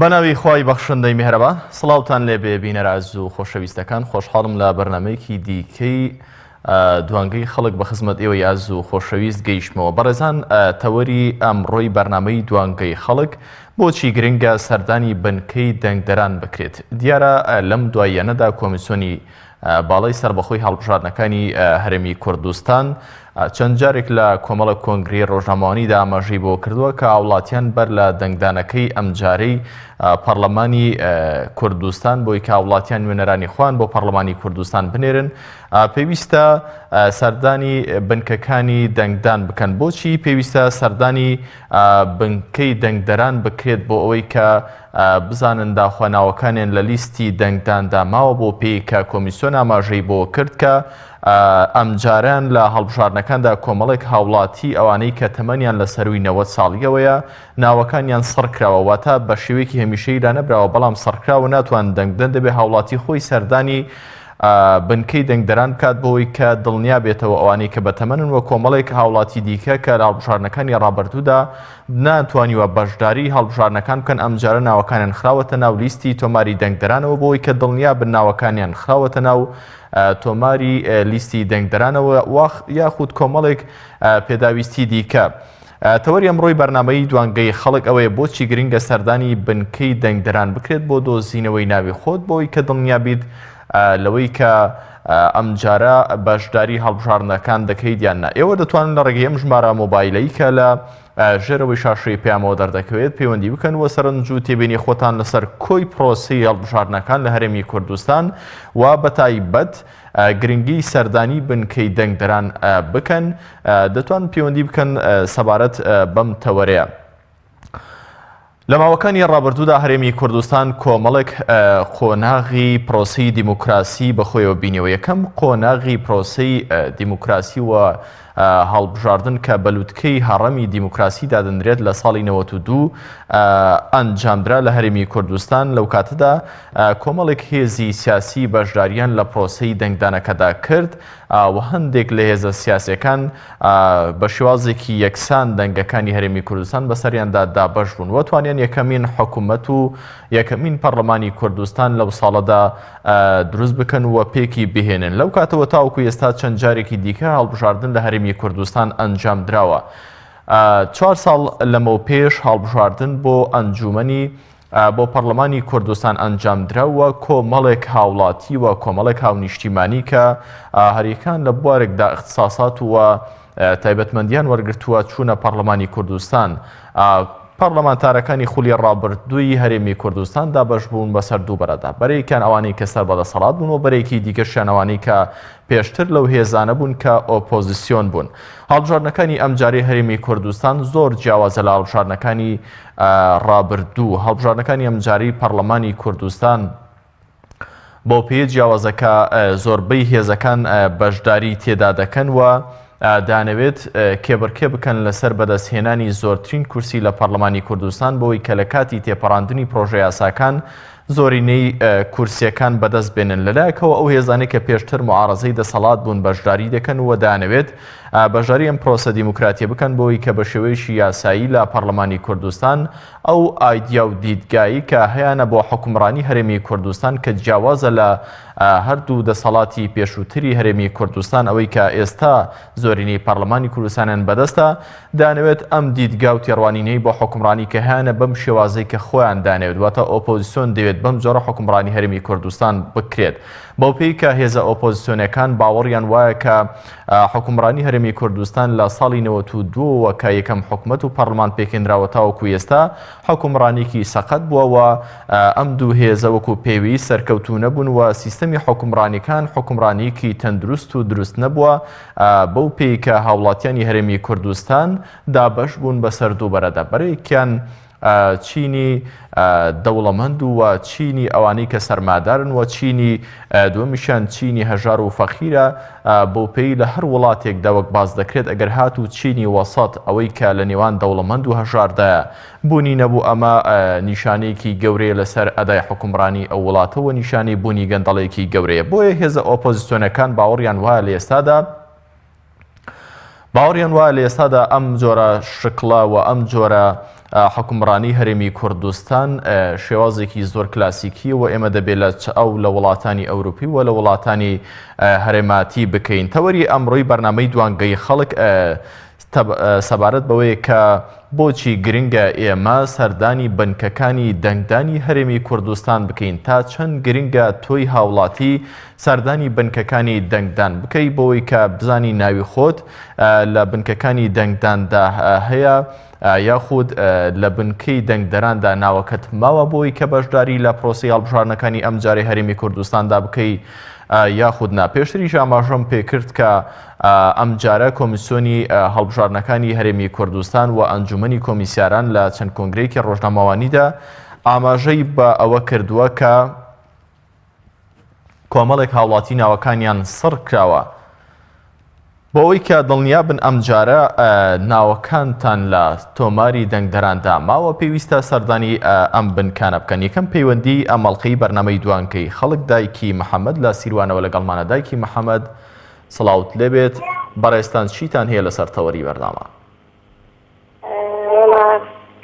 بەناوی خوای بەخشندەی میهرەبان سڵاوتان لێبێ بینەرە ئازیز و خۆشەویستەکان خۆشحاڵم لە بەرنامەیەکی دیکەی دوانگەی خەڵک بە خزمەت ئێوەی ئازیز و خۆشەویست گەیشتمەوە بەڕێزان تەوەری ئەمڕۆی بەرنامەی دوانگەی خەڵک بۆچی گرنگە سەردانی بنکەی دەنگدەران بکرێت دیارە لەم دواییانەدا کۆمیسیۆنی باڵای سەربەخۆی هەڵبژاردنەکانی هەرێمی کوردستان چەند جارێک لە کۆمەڵە کۆنگرەی ڕۆژنامەوانیدا ئاماژەی بۆ کردووە کە هاوڵاتیان بەر لە دەنگدانەکەی ئەمجارەی پەرلەمانی کوردستان بۆی کە هاوڵاتیان نوێنەرانی خۆیان بۆ پەرلەمانی کوردستان بنێرن پێویستە سەردانی بنکەکانی دەنگدان بکەن. بۆچی پێویستە سەردانی بنکەی دەنگدەران بکرێت بۆ ئەوەی کە بزانن داخوا ناوەکانیان لە لیستی دەنگداندا ماوە بۆ پێی کە کۆمیسیۆن ئاماژەی بۆ کرد کە ئەمجارەیان لە هەڵبژاردنەکاندا کۆمەڵێک هاوڵاتی ئەوانەی کە تەمەنیان لە سەرووی 90 ساڵیەوەیە ناوەکانیان سڕکراوە واتە بە شێوەیەکی هەمیشەیی لانەبراوە بەڵام سڕکراوە ناتوان دەنگ بدەن دەبێ هاوڵاتی خۆی سەردانی بنکەی دەنگدەران بکات بۆی کە دڵنیا بێتەوە ئەوانەی کە بەتەمەنن و کۆمەڵێک هاوڵاتی دیکە کە لە هەڵبژاردنەکانی ڕابردوودا نەیانتوانیوە بەشداری هەڵبژاردنەکان بکەن ئەمجارە ناوەکانیان خراوەتە ناو لیستی تۆماری دەنگدەرانەوە بۆی کە دڵنیا بن ناوەکانیان خراوەتە ناو تۆماری لیستی دەنگدەرانەوە یاخود کۆمەڵێک پێداویستی دیکە. تەوەری ئەمڕۆی بەرنامەی دوانگەی خەڵک ئەوەیە بۆچی گرنگە سەردانی بنکەی دەنگدەران بکرێت بۆ دۆزینەوەی ناوی خۆت بۆی کە دڵنیا بیت لەوەی کە ئەمجارە بەشداری هەڵبژاردنەکان دەکەیت یان نا. ئێوە دەتوانن لە ڕێگەی ئەم ژمارە مۆبایلەی کە لە ژێرەوەی شاشەی پەیامەوە دەردەکەوێت پەیوەندی بکەن و سەرنج و تێبینی خۆتان لەسەر کۆی پرۆسەی هەڵبژاردنەکان لە هەرێمی کوردستان و بەتایبەت گرنگی سەردانی بنکەی دەنگدەران بکەن دەتوان پەیوەندی بکەن سەبارەت بەم تەوەرەیە. لە ماوەکانی ڕابردوودا هەرێمی کوردستان کۆمەڵێک قۆناغی پرۆسەی دیموکراسی بەخۆیەوە بینیەوە یەکەم قۆناغی پرۆسەی دیموکراسی و هەڵبژاردن کە بە لوتکەی هەڕەمی دیموکراسی دادەنرێت لە ساڵی 92 ئەنجامدرا لە هەرێمی کوردستان لەو کاتەدا کۆمەڵێک هێزی سیاسی بەشداریان لە پرۆسەی دەنگدانەکەدا کرد و هەندێک لە هێزە سیاسیەکان بە شێوازێکی یەکسان دەنگەکانی هەرێمی کوردستان بەسەریاندا دابەش بوون و توانیان یەکەمین حکوومەت و یەکەمین پەرلەمانی کوردستان لەو ساڵەدا دروست بکەن و پێکی بهێنن لەو کاتەوە تاوەکو ئێستا چەند جارێکی دیکە هەڵبژاردن لە هەرێمی کوردستان ئەنجام دراوە. چوار ساڵ لەمەوپێش هەڵبژاردن بۆ ئەنجومەنی بۆ پەڕلەمانی کوردستان ئەنجامدرا و کۆمەڵێک هاوڵاتی و کۆمەڵێک هاونیشتیمانی کە هەریەکان لە بوارێکدا ئیختساسات و تایبەتمەندیان وەرگرتووە چوونە پەڕلەمانی کوردستان. پەڕلەمانتارەکانی خولی ڕابردووی هەرێمی کوردستان دابەش بوون بەسەر دوو بەرەدا، بەرەیەکیان ئەوانەی کە سەر بە دەسەڵات بوون و بەرەیەکی دیکەشیان ئەوانەی کە پێشتر لەو هێزانە بوون کە ئۆپۆزیسیۆن بوون. هەڵبژاردنەکانی ئەمجارەی هەرێمی کوردستان زۆر جیاوازە لە هەڵبژاردنەکانی ڕابردوو. هەڵبژاردنەکانی ئەمجارەی پەڕلەمانی کوردستان بەو پێیە جیاوازە کە زۆربەی هێزەکان بەشداری تێدا دەکەن و دانەوێت کێبڕکێ بکەن لەسەر بەدەستهێنانی زۆرترین کورسی لە پەڕلەمانی کوردستان بۆی کە لە کاتی تێپەڕاندنی پڕۆژەیاساکان زۆرینەی کورسیەکان بەدەست بێنن. لەلایەکەوە ئەو هێزانەی کە پێشتر موعارەزەی دەسەڵات بوون بەشداری دەکەن و دەیانەوێت بەشداری ئەم پرۆسە دیموکراتیە بکەن بۆی کە بە شێوەیەکی یاسایی لە پەڕلەمانی کوردستان ئەو ئایدیا و دیدگایی کە هەیانە بۆ حوکمڕانی هەرێمی کوردستان کە جیاوازە لە هەردوو دەسەڵاتی پێشووتری هەرێمی کوردستان ئەوەی کە ئێستا زۆرینەی پەڕلەمانی کوردستانیان بەدەستە دەیانەوێت ئەم دیدگا و تێڕوانینەی بۆ حوکمڕانی کە هەیانە بەم شێوازەی کە خۆیان دەیانەوێت واتە ئۆپۆزیسیۆن دەیەوێت بەم جۆرە حوکمڕانی هەرێمی کوردستان بکرێت بەوپێی کە هێزە ئۆپۆزیسیۆنەکان باوەڕیان وایە کە حوکمڕانی هەرێمی کوردستان لە ساڵی 92 وە کە یەکەم حکومەت و پەڕلمان پێکهێنراوە تاوەکو ئێستا حوکمڕانیکی سەقەت بووە و ئەم دوو هێزە وەکو پێویست سەرکەوتوو نەبوون و سیستەمی حوکمڕانیکان حوکمڕانیکی تەندروست و دروست نەبووە بەو پێی کە هاوڵاتیانی هەرێمی کوردستان دابەش بوون بەسەر دوو بەرەدا بەرەیەکیان چینی دەوڵەمەند و چینی ئەوانەی کە سەرمادارن و چینی دووەمیشیان چینی هەژار و فەقیرە بەو پێی لە هەر وڵاتێکدا وەک باس دەکرێت ئەگەر هاتوو چینی وەسەت ئەوەی کە لە نێوان دەوڵەمەند و هەژاردایە بوونی نەبوو ئەمە نیشانەیەکی گەورەیە لەسەر ئەدای حوکمڕانی ئەو وڵاتە و نیشانەی بوونی گەندەڵێکی گەورەیە بۆیە هێزە ئۆپۆزیسیۆنەکان باوەڕیان وایە لە ئێستادا باوەڕیان وایە لە ئێستادا ئەم جۆرە شکڵە و ئەم جۆرە. حوکمڕانی هەرێمی کوردستان شێوازێکی زۆر کلاسیکیە و ئێمە دەبێت لە چاو لە وڵاتانی ئەوروپی و لە وڵاتانی هەرێماتی بکەین. تەوەری ئەمڕۆی بەرنامەی دوانگەی خەڵک سەبارەت بەوەیە کە بۆچی گرنگە ئێمە سەردانی بنکەکانی دەنگدانی هەرێمی کوردستان بکەین، تا چەند گرنگە تۆی هاوڵاتی سەردانی بنکەکانی دەنگدان بکەی بۆی کە بزانی ناوی خۆت لە بنکەکانی دەنگداندا هەیە یاخود لە بنکەی دەنگدەراندا ناوەکەت ماوە بۆی کە بەشداری لە پرۆسەی هەڵبژاردنەکانی ئەمجارەی هەرێمی کوردستاندا بکەی یاخود نا. پێشتریش ئاماژەم پێکرد کە ئەمجارە کۆمیسیۆنی هەڵبژاردنەکانی هەرێمی کوردستان و ئەنجومەنی کۆمیسیاران لە چەند کۆنگرەیەکی ڕۆژنامەوانیدا ئاماژەی بە ئەوە کردووە کە کۆمەڵێک هاوڵاتی ناوەکانیان سڕ کراوە. بۆ ئەوەی کە دڵنیابن ئەمجارە ناوەکانتان لە تۆماری دەنگدەراندا ماوە پێویستە سەردانی ئەم بنکانە بکەن. یەکەم پەیوەندی ئەم ئەڵقەی بەرنامەی دوانکەی خەڵک دایکی محەمەد لە سیروانەوە لەگەڵمانە. دایکی محەمەد سڵاوت لێبێت، بەڕێزتان چیتان هەیە لەسەر تەوەری بەرنامە؟ وەڵا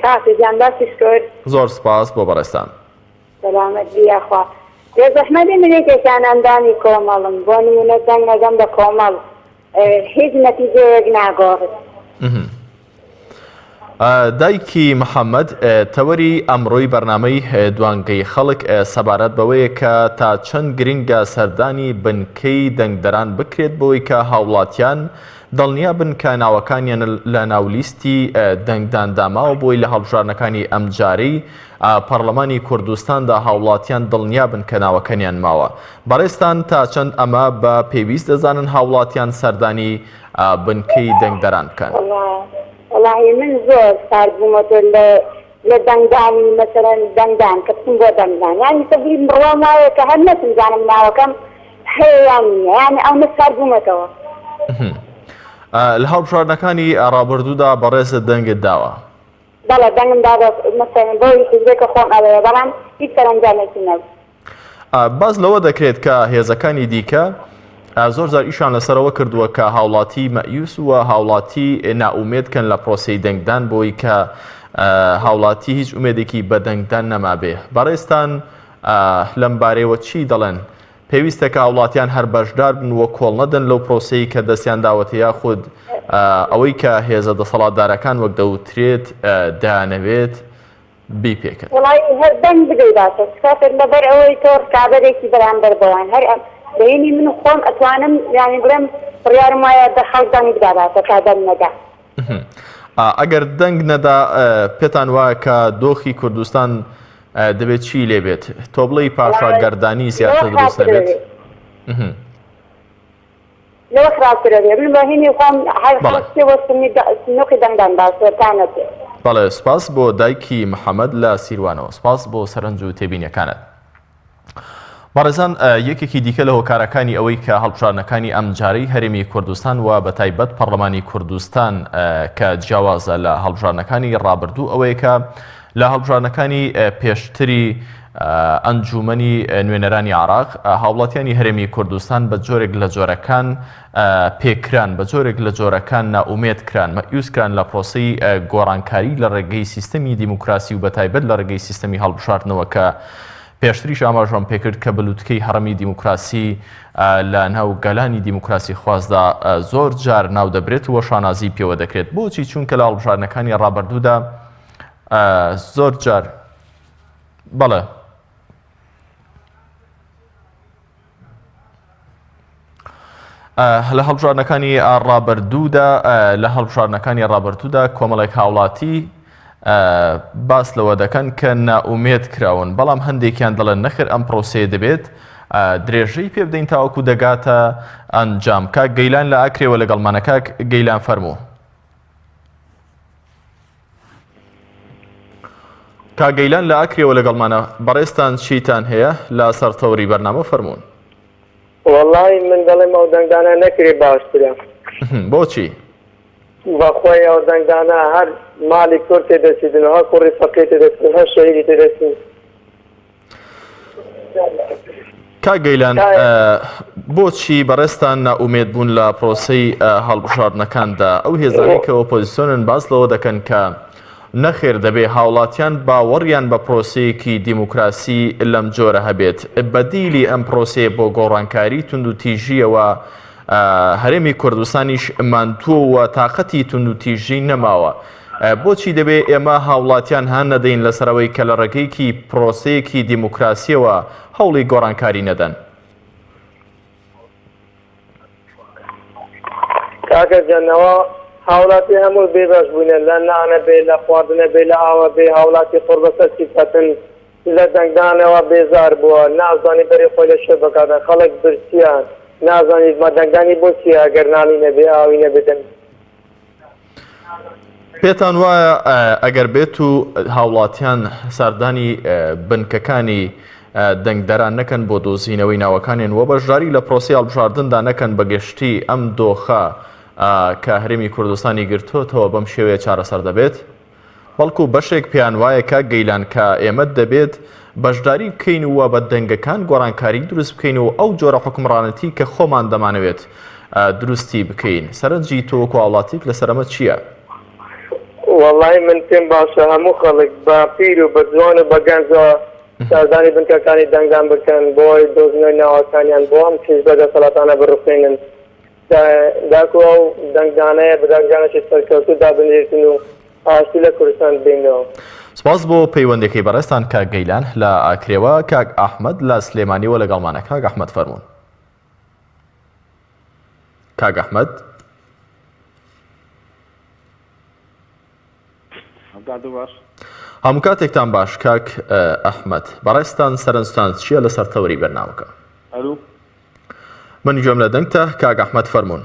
کاکە گیان باسی شکر. زۆر سپاس بۆ بەڕێزتان. سەلامەت بی یاخوا. بێزەحمەتی من یەکێکیان ئەندامی کۆمەڵم بۆ نمونە دەنگ ئەدەم بە کۆمەڵ هیچ نەتیجەیەک ناگۆڕێت. دایکی محەممەد تەوەری ئەمڕۆی بەرنامەی دوانگەی خەڵک سەبارەت بەوەیە کە تا چەند گرنگە سەردانی بنکەی دەنگدەران بکرێت بۆی کە هاوڵاتیان دڵنیابن کە ناوەکانیان لە ناو لیستی دەنگداندا ماوە بۆی لە هەڵبژاردنەکانی ئەمجارەی پەڕلەمانی کوردستاندا هاوڵاتیان دڵنیابن کە ناوەکەنیان ماوە. بەڕێزتان تا چەند ئەمە بە پێویست دەزانن هاوڵاتیان سەردانی بنکەی دەنگدەران بکەن؟ وەڵاهی من زۆر سارد بوومەتەوە لە لە دەنگدانی مەسەلەن دەنگدان کە بچم بۆ دەنگدان یانی سەبری بڕوام وایە کە هەر نەچم زانم ناوەکەم هەیە یان نییە یانی ئەونە سارد بوومەتەوە. لە هەڵبژاردنەکانی ڕابردوودا بەڕێزت دەنگت داوە؟ بەڵێ دەنگم دا بە مەسەلەن بەو حیزبێک کە خۆم ئەوەیە بەڵام هیچ سەرەنجامێکی نەبوو. باس لەوە دەکرێت کە هێزەکانی دیکە زۆر جار ئیشان لەسەرەوە کردووە کە هاوڵاتی مەئیوس و هاوڵاتی نائومێد کەن لە پرۆسەی دەنگدان بۆی کە هاوڵاتی هیچ ئومێدێکی بە دەنگدان نەمابێ. بەڕێزتان لەم بارەیەوە چی دەڵێن؟ پێویستە کە هاوڵاتیان هەر بەشدار بن و کۆڵ نەدەن لەو پرۆسەی کە دەستیان داوەتە یاخود ئەوەی کە هێزە دەسەڵاتدارەکان وەک دەوترێت دەیانەوێت بیپێکن. وەڵایی هەر دەنگ بدەی باشە چکاتێک لەبەر ئەوەی تۆ ڕکابەرێکی بەرامبەر بەوان هەر بەینی من خۆم ئەتوانم یانی بڵێم بڕیارم وایە بە خەڵک دەنگ بدا باشە تا دەنگ نەدا. ئەگەر دەنگ نەدا پێتان وایە کە دۆخی کوردستان دەبێت چی لێ بێت؟ تۆ بڵێی پاشا گەردانی زیاتر دروست نەبێت؟ لەوە خراپترە بێ من بە هینی خۆم هەر بەڵێ سنوقی دەنگدان باشترە تا نەچێ. بەڵێ سپاس بۆ دایکی محەمەد لە سیروانەوە سپاس بۆ سەرنج و تێبینیەکانت. بەڕێزان یەکێکی دیکە لە هۆکارەکانی ئەوەی کە هەڵبژاردنەکانی ئەمجارەی هەرێمی کوردستان و بەتایبەت پەڕلەمانی کوردستان کە جیاوازە لە هەڵبژاردنەکانی ڕابردوو ئەوەیە کە لە هەڵبژاردنەکانی پێشتری ئەنجومەنی نوێنەرانی عراق هاوڵاتیانی هەرێمی کوردستان بە جۆرێک لە جۆرەکان پێکران، بە جۆرێک لە جۆرەکان نائومێد کران، مەئیوس کران لە پرۆسەی گۆڕانکاری لە ڕێگەی سیستەمی دیموکراسی و بەتایبەت لە ڕێگەی سیستەمی هەڵبژاردنەوە کە پێشتریش ئاماژەم پێکرد کە بە لوتکەی هەڕەمی دیموکراسی لە ناو گەلانی دیموکراسی خوازدا زۆر جار ناو دەبرێت و شانازی پێوە دەکرێت. بۆچی؟ چونکە لە هەڵبژاردنەکانی ڕابردوودا زۆر جار بەڵێ. لە هەڵبژاردنەکانی ڕابردوودا لە هەڵبژاردنەکانی ڕابردوودا کۆمەڵێک هاوڵاتی باس لەوە دەکەن کە نائومێد کراون بەڵام هەندێکیان دەڵێن نەخێر ئەم پرۆسەیە دەبێت درێژەی پێ بدەین تاوەکو دەگاتە ئەنجام کاک گەیلان لە ئاکرێوە لەگەڵمانە کاک گەیلان فەرموو. کاک گەیلان لە ئاکرێوە لەگەڵمانە بەڕێزتان چیتان هەیە لە سەر تەوری بەرنامە فەرموون. وەڵای من دەڵێم ئەو دەنگدانە نەکرێ باشترە. بۆچی؟ بەخۆی ئەو دەنگدانە هەر ماڵی کورد تێدەچیتن هەر کوڕی فەقێ تێدەچن هەر شەهیدی تێدەچن. کاک گەیلان بۆچی بەڕێزتان نائومێد بوون لە پرۆسەی هەڵبژاردنەکاندا؟ ئەو هێزانەی کە ئۆپۆزیسیۆنن باس لەوە دەکەن کە. نەخێر دەبێ هاوڵاتیان باوەڕیان بە پرۆسەیەکی دیموکراسی لەم جۆرە هەبێت. بەدیلی ئەم پرۆسەیە بۆ گۆڕانکاری توندوتیژییەوە هەرێمی کوردستانیش ماندووە و تاقەتی توندوتیژی نەماوە. بۆچی دەبێ ئێمە هاوڵاتیان هان نەدەین لەسەر ئەوەی کە لە ڕێگەیەکی پرۆسەیەکی دیموکراسییەوە هەوڵی گۆڕانکاری نەدەن؟ کاکە گیان ئەوە هاوڵاتی هەموو بێ بەش بووینە لە نانە بێ لە خواردنە بێ لە ئاوە بێ هاوڵاتی قوڕ بەسەر چی بکاتن لە دەنگدانەوە بێزار بووە نازانی بەری خۆی لە شوێ بکاتن خەڵک برسیە نازانی ما دەنگدانی بۆ چیە گەر نانی نەبێ ئاوی نەبێ دەنگ پێتان وایە ئەگەر بێت و هاوڵاتیان سەردانی بنکەکانی دەنگدەران نەکەن بۆ دۆزینەوەی ناوەکانیان و بەشداری لە پرۆسەی هەڵبژاردندا نەکەن بە گشتی ئەم دۆخە کە هەرێمی کوردستانی گرتۆتەوە بەم شێوەیە چارەسەر دەبێت؟ بەڵکو بەشێک پێیان وایە کاک گەیلان کە ئێمە دەبێت بەشداری بکەین و بە دەنگەکان گۆڕانکاری دروست بکەین و ئەو جۆرە حوکمڕانەتی کە خۆمان دەمانەوێت دروستی بکەین. سەرنجی تۆ وەکو هاوڵاتیک لەسەر ئەمە چییە؟ وەڵای من پێم باشە هەموو خەڵک بە پیر و بە جوان و بە گەنجەوە سەردانی بنکەکانی دەنگدان بکەن بۆی دۆزینەوەی ناوەکانیان بۆ ئەم حیزبە دەسەڵاتانە بڕوخێنن داکو ئەو دەنگدانەیە بە دەنگدانێکی سەرکەوتوو دابنرێتن و ئاشتی لە کوردستان ببینەوە. سپاس بۆ پەیوەندیەکەی بەڕێزتان کاک گەیلان لە ئاکرێوە، کاک ئەحمەد لە سلێمانیەوە لەگەڵمانە، کاک ئەحمەد فەرموون. کاک ئەحمەد. هەموو کاتێکتان باش کاک ئەحمەد، بەڕێزتان سەرنجتان چییە لەسەر تەوەری بەرنامەکە؟ من گوێم لە دەنگتە کاک ئەحمەد فەرموون.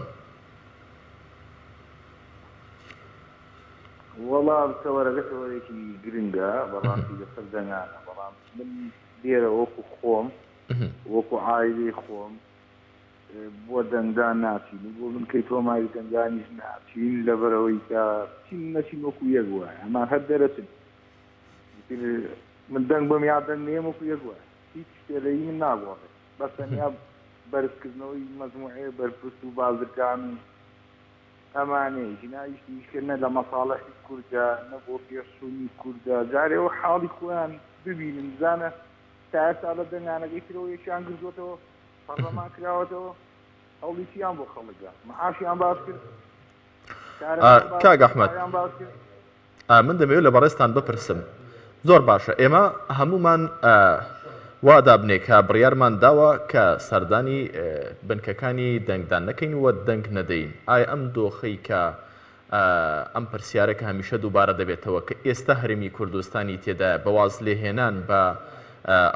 وەڵا تەوەرەکە تەوەرێکی گرنگە بەڕاستی لەسەر دەنگانە بەڵام من لێرە وەکو خۆم وەکو عایلەی خۆم بۆ دەنگدان ناچین و بۆ بنکەی تۆماری دەنگدانیش ناچین لەبەرئەوەی کە بچین نەچین وەکو یەک وایە ئەمان هەر دەرەچن ئیتر من دەنگ بم یا دەنگ نەیەم وەکو یەک وایە هیچ شتێ لە ئی من ناگۆڕێ بەس تەنیا بەرزکردنەوەی مەجموعەیە بەرپرس و بازرگان و ئەمانەیە ژنا هیچ نیشکە نە لە مەساڵحی کوردە نە بۆ پێشچوونی کوردە جارێ ئەو حاڵی خۆیان ببینن بزانە تا ئێستا لە دەنگانەکەی ترەوە یەکیان گرتووەتەوە پەڕلەمان کراوەتەوە هەوڵی چیان بۆ خەڵک دا معاشیان باش کرد کارەبایان باش کاک کرد ئەحمەد ئاویان باش کرد. من دەمەوێت لە بەڕێزتان بپرسم زۆر باشە ئێمە هەموومان وا دابنێ کە بڕیارمان داوە کە سەردانی بنکەکانی دەنگدان نەکەین و دەنگ نەدەین ئایا ئەم دۆخەی کە ئەم پرسیارە کە هەمیشە دووبارە دەبێتەوە کە ئێستا هەرێمی کوردستانی تێدایە بە وازلێهێنان بە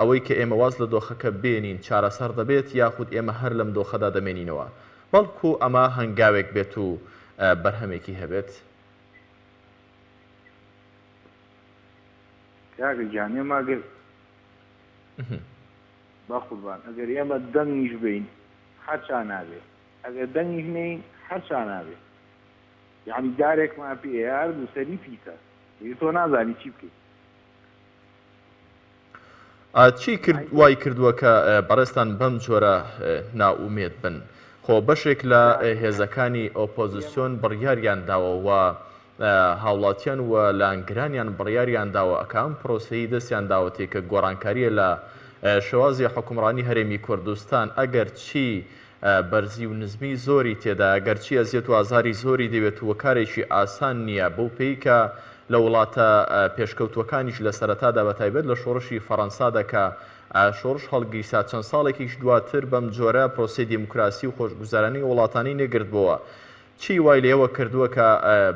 ئەوەی کە ئێمە واز لە دۆخەکە بێنین چارەسەر دەبێت یاخود ئێمە هەر لەم دۆخەدا دەمێنینەوە بەڵکو ئەمە هەنگاوێک بێت و بەرهەمێکی هەبێت؟ کاکە گیان ئێمە ئەگەر بەقوربان ئەگەر ئێمە دەنگیش بەین هەر چا نابێ ئەگەر دەنگیش نەین هەر چا نابێ یەعنی دارێکمان پێیە هەردوو سەری پیسە ئیتر تۆ نازانی چی بکەی. چی کرد وای کردووە کە بەڕێزتان بەم جۆرە نائومێد بن؟ خۆ بەشێک لە هێزەکانی ئۆپۆزسیۆن بڕیاریان داوە و هاوڵاتیان و لایەنگرانیان بڕیاریان داوە کە ئەم پرۆسەی دەستیان داوەتێ کە گۆڕانکاریە لە شێوازی حوکمڕانی هەرێمی کوردستان ئەگەر چی بەرزی و نزمی زۆری تێدایە، گەرچی ئەزیەت و ئازاری زۆری دەوێت و کارێکی ئاسان نییە، بەو پێی کە لە وڵاتە پێشکەوتووەکانیش لە سەرەتادا بە تایبەت لە شۆڕشی فەڕەنسادا کە شۆڕش هەڵگیرسا چەند ساڵێکیش دواتر بەم جۆرە پرۆسەی دیموکراسی و خۆشگوزەرانی وڵاتانی نەگرتبۆوە. چی وای لە ئێوە کردووە کە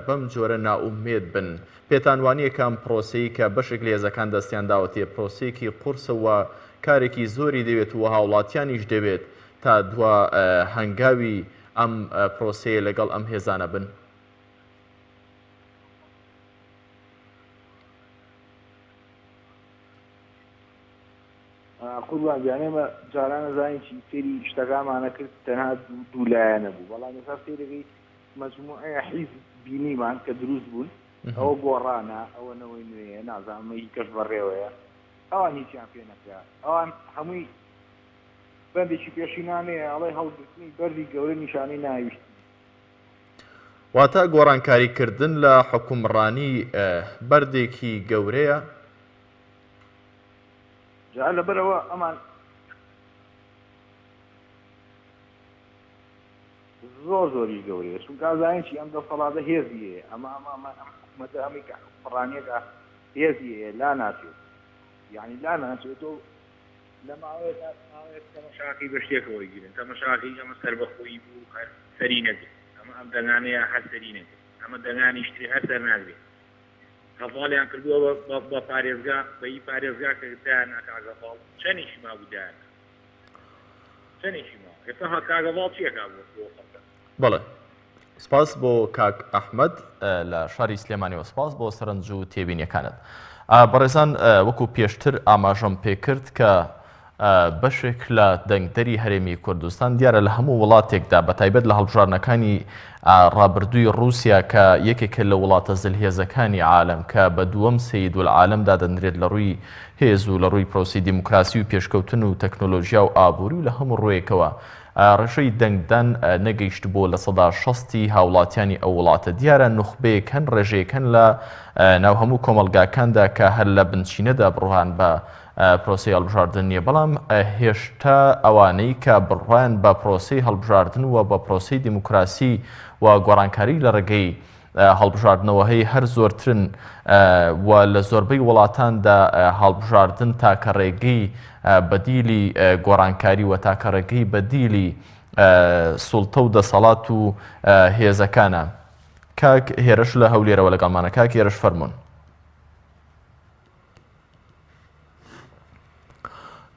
بەم جۆرە نائومێد بن؟ پێتان وانییە کە ئەم پرۆسەی کە بەشێک لە هێزەکان دەستیان داوەتێ پرۆسەیەکی قورسە و کارێکی زۆری دەوێت و هاوڵاتیانیش دەوێت تا دوا هەنگاوی ئەم پرۆسەیە لەگەڵ ئەم هێزانە بن؟ قوربان گیان ئێمە جاران ئەزانی چی سەیری شتەکانمان ئەکرد تەنها دوو لایەنە بوو بەڵام ئێستا سەیرەکەی مەجموعەیە حیزب بینیمان کە دروست بوون ئەوە گۆڕانە ئەوە نەوەی نوێیە نازانم هی کەش بەڕێوەیە ئەوان هیچیان پێ نەکرا ئەوان هەمووی بەندێکی پێشینانەیە ئەڵێ هەڵگرتنی بەردی گەورە نیشانەی ناویشتنە. واتە گۆڕانکاری کردن لە حوکمڕانی بەردێکی گەورەیە. جا لەبەرئەوە ئەمان زۆر زۆریش گەورەیە چونکە ئەزانین چی ئەم دەسەڵاتە هێزی هەیە ئەمە ئەمە ئەمە ئەم حکومەتە ئەمەی کە حوکمڕانیەکە هێزی هەیە لا ناچێت یعنی لا ناچێت تۆ لە ماوەیەکا ماوەیەک تەمەشاکەی بە شتێکەوە گیرن تەمەشاکەی ئەمە سەربەخۆیی بوو هەر سەری نەگرت ئەمە ئەم دەنگانەیە هەر سەری نەگرت ئەمە دەنگانیش تری هەر سەر ناگرێت هەڤاڵیان کردووە بە پارێزگا بە ئی پارێزگا کە دایان کاک هەڤاڵ چەنێکی مابوو دایان چەنێکی ماوە ئێستا ها کاک هەڤاڵ چی ئەکا بۆ بۆ خەڵکە؟ بەڵێ سپاس بۆ کاک ئەحمەد لە شاری سلێمانیەوە سپاس بۆ سەرنج و تێبینیەکانت. بەڕێزان وەکو پێشتر ئاماژەم پێکرد کە بەشێک لە دەنگدەری هەرێمی کوردستان دیارە لە هەموو وڵاتێکدا بە تایبەت لە هەڵبژاردنەکانی ڕابردووی ڕووسیا کە یەکێکە لە وڵاتە زلهێزەکانی عالەم کە بە دووەم سەیدولعالەم دادەنرێت لە ڕووی هێز و لە ڕووی پرۆسەی دیموکراسی و پێشکەوتن و تەکنۆلۆژیا و ئابووری و لە هەموو ڕوویەکەوە ڕێژەی دەنگدان نەگەیشتبووە 60% ی هاوڵاتیانی ئەو وڵاتە. دیارە نوخبەیەک هەن، ڕێژەیەک هەن لە ناو هەموو کۆمەڵگاکاندا کە هەر لە بنچینەدا بڕوایان بە پرۆسەی هەڵبژاردن نییە، بەڵام هێشتا ئەوانەی کە بڕوایان بە پرۆسەی هەڵبژاردن و بە پرۆسەی دیموکراسی و گۆڕانکاری لە ڕێگەی هەڵبژاردنەوە هەیە هەر زۆرترن و لە زۆربەی وڵاتاندا هەڵبژاردن تاکە ڕێگەی بەدیلی گۆڕانکاری و تاکە ڕێگەی بەدیلی سوڵتە و دەسەڵات و هێزەکانە. کاک هێرش لە هەولێرەوە لەگەڵمانە. کاک هێرش فەرموون.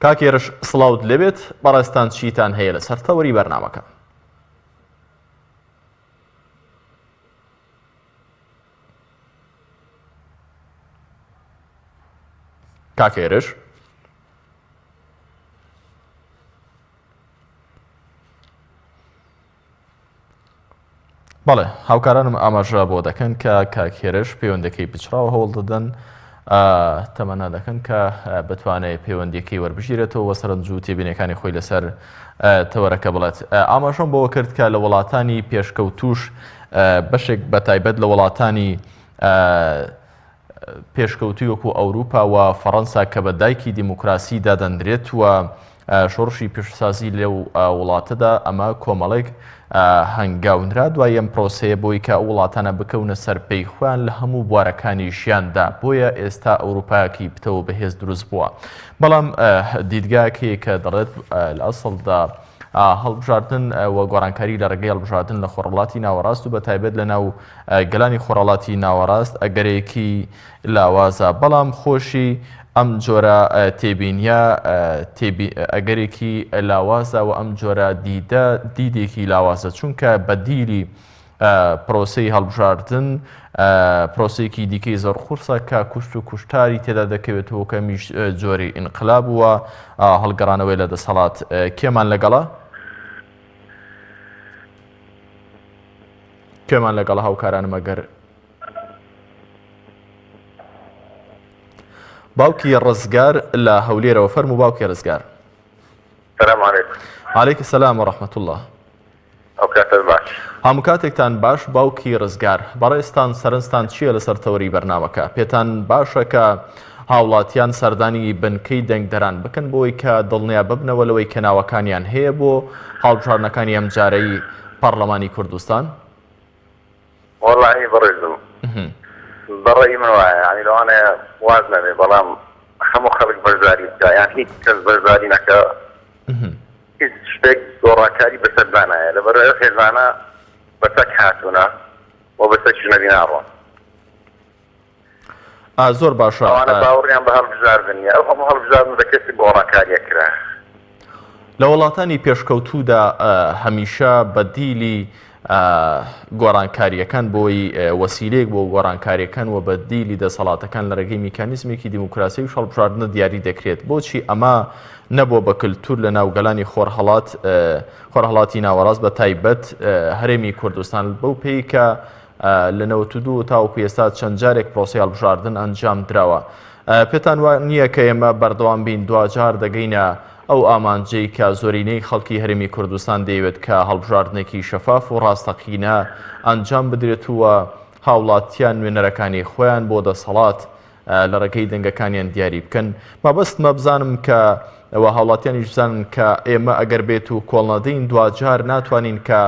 کاک هێرش سڵاوت لێبێت، بەڕێزتان چیتان هەیە لەسەر تەوەری بەرنامەکە؟ کاک هێرش بەڵێ هاوکارانم ئاماژە بۆ دەکەن کە کاک هێرش پەیوەندەکەی پچڕاوە هەوڵ دەدەن تەمەنا دەکەن کە بتوانێت پەیوەندیەکەی وەربگیرێتەوە و سەرنج و تێبینەکانی خۆی لەسەر تەوەرەکە بڵێت. ئاماژەم بەوە کرد کە لە وڵاتانی پێشکەوتووش بەشێک بە تایبەت لە وڵاتانی پێشکەوتووی وەکو ئەوروپا و فەڕەنسا کە بە دایکی دیموکراسی دادەنرێت و شۆڕشی پیشەسازی لەو وڵاتەدا ئەمە کۆمەڵێک هەنگاونرا دوای ئەم پرۆسەیە بۆی کە ئەو وڵاتانە بکەونە سەر پێی خۆیان لە هەموو بوارەکانی ژیاندا بۆیە ئێستا ئەوروپایەکی پتەو و بەهێز دروست بووە بەڵام دیدگایەک هەیە کە دەڵێت لە ئەسڵدا هەڵبژاردن و گۆڕانکاری لە ڕێگەی هەڵبژاردن لە خۆڕەڵاتی ناوەڕاست و بە تایبەت لە ناو گەلانی خۆڕەڵاتی ناوەڕاست ئەگەرێکی لاوازە، بەڵام خۆشی ئەم جۆرە تێبینیە ئەگەرێکی لاوازە و ئەم جۆرە دیدە دیدێکی لاوازە چونکە بەدیلی پرۆسەی هەڵبژاردن پرۆسەیەکی دیکەی زۆر قورسە کە کوشت و کوشتاری تێدا دەکەوێتەوە کە میش جۆری ئینقلاب و هەڵگەڕانەوەی لە دەسەڵات کێمان لەگەڵە؟ کێمان لەگەڵ هاوکارانم ئەگەر باوکی ڕزگار لە هەولێرەوە فەرموو باوکی ڕزگار. سلام علیکم. علیک سلام و رحمة اللە. ئەو کاتەت باش. هەموو کاتێکتان باش باوکی ڕزگار. بەڕێزتان سەرنجتان چییە لەسەر تەوەری بەرنامەکە؟ پێتان باشە کە هاوڵاتیان سەردانی بنکەی دەنگدەران بکەن بۆی کە دڵنیا ببنەوە لەوەی کە ناوەکانیان هەیە بۆ هەڵبژاردنەکانی ئەمجارەی پەڕلەمانی کوردستان؟ وەڵاهی بەڕێزم بەڕەئی من وایە یانی لەوانەیە واز نەبێ بەڵام هەموو خەڵک بەشداری بکا یان هیچ کەس بەشداری نەکا هیچ شتێک گۆڕانکاری بەسەر دانایە لەبەر ئەو حێزانە بە چەک هاتوونە و بە چەکیش نەبی ناڕۆن. ئا زۆر باشە. ئەوانە باوەڕیان بە هەڵبژاردن نیە ئەو هەموو هەڵبژاردن بە کەسی گۆڕانکاریە کرا. لە وڵاتانی پێشکەوتوودا هەمیشە بەدیلی گۆڕانکارییەکان بۆی وەسیلەیەک بۆ گۆڕانکارییەکان و بەدیلی دەسەڵاتەکان لە ڕێگەی میکانیزمێکی دیموکراسی و هەڵبژاردنە دیاری دەکرێت. بۆچی ئەمە نەبووە بە کلتور لە ناو گەلانی خۆرهەڵات خۆرهەڵاتی ناوەڕاست بە تایبەت هەرێمی کوردستان بەو پێی کە لە 92 تاوەکو ئێستا چەند جارێک پرۆسەی هەڵبژاردن ئەنجام دراوە. پێتان وا نییە کە ئێمە بەردەوام بین دواجار دەگەینە ئەو ئامانجەی کە زۆرینەی خەڵکی هەرێمی کوردستان دەیەوێت کە هەڵبژاردنێکی شەفاف و ڕاستەقینە ئەنجام بدرێت و هاوڵاتیان نوێنەرەکانی خۆیان بۆ دەسەڵات لە ڕێگەی دەنگەکانیان دیاری بکەن. مەبەستمە بزانم کە و هاوڵاتیانیش بزانن کە ئێمە ئەگەر بێت و کۆڵنەدەین دواجار ناتوانین کە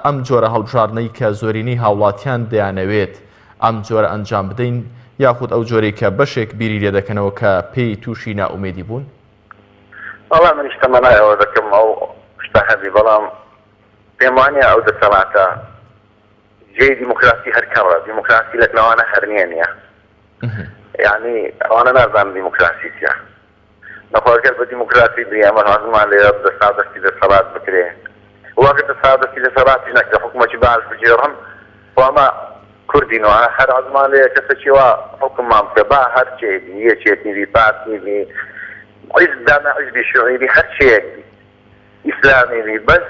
ئەم جۆرە هەڵبژاردنەی کە زۆرینەی هاوڵاتیان دەیانەوێت ئەم جۆرە ئەنجام بدەین یاخود ئەو جۆرەی کە بەشێک بیری لێ دەکەنەوە کە پێی تووشی نائومێدی بوون؟ وەڵا منیش تەمەنای ئەوە دەکەم ئەو شتە هەبی بەڵام پێم وانیە ئەو دەسەڵاتە جێی دیموکراسی هەر کەڕە دیموکراسی لەک لەوانە هەر نیە نیە یانی ئەوانە نازانن دیموکراسی چیە نەخۆ گەر بە دیموکراسی بی ئەمە هەزمان لێ دەستا دەستی دەسەڵات بکرێ واگە دەستا دەستی دەسەڵاتیش نەکرێ حکومەتی باش بگێڕن خۆ ئەمە کوردین و هەر عەزمان لێ کەسێکی وا حوکممان بکە با هەر چێ بی یەکێتی بی پارتی بی حیزب دانا حیزبی شیوعی بی هەر چێیەک بی ئیسلامی بی بەس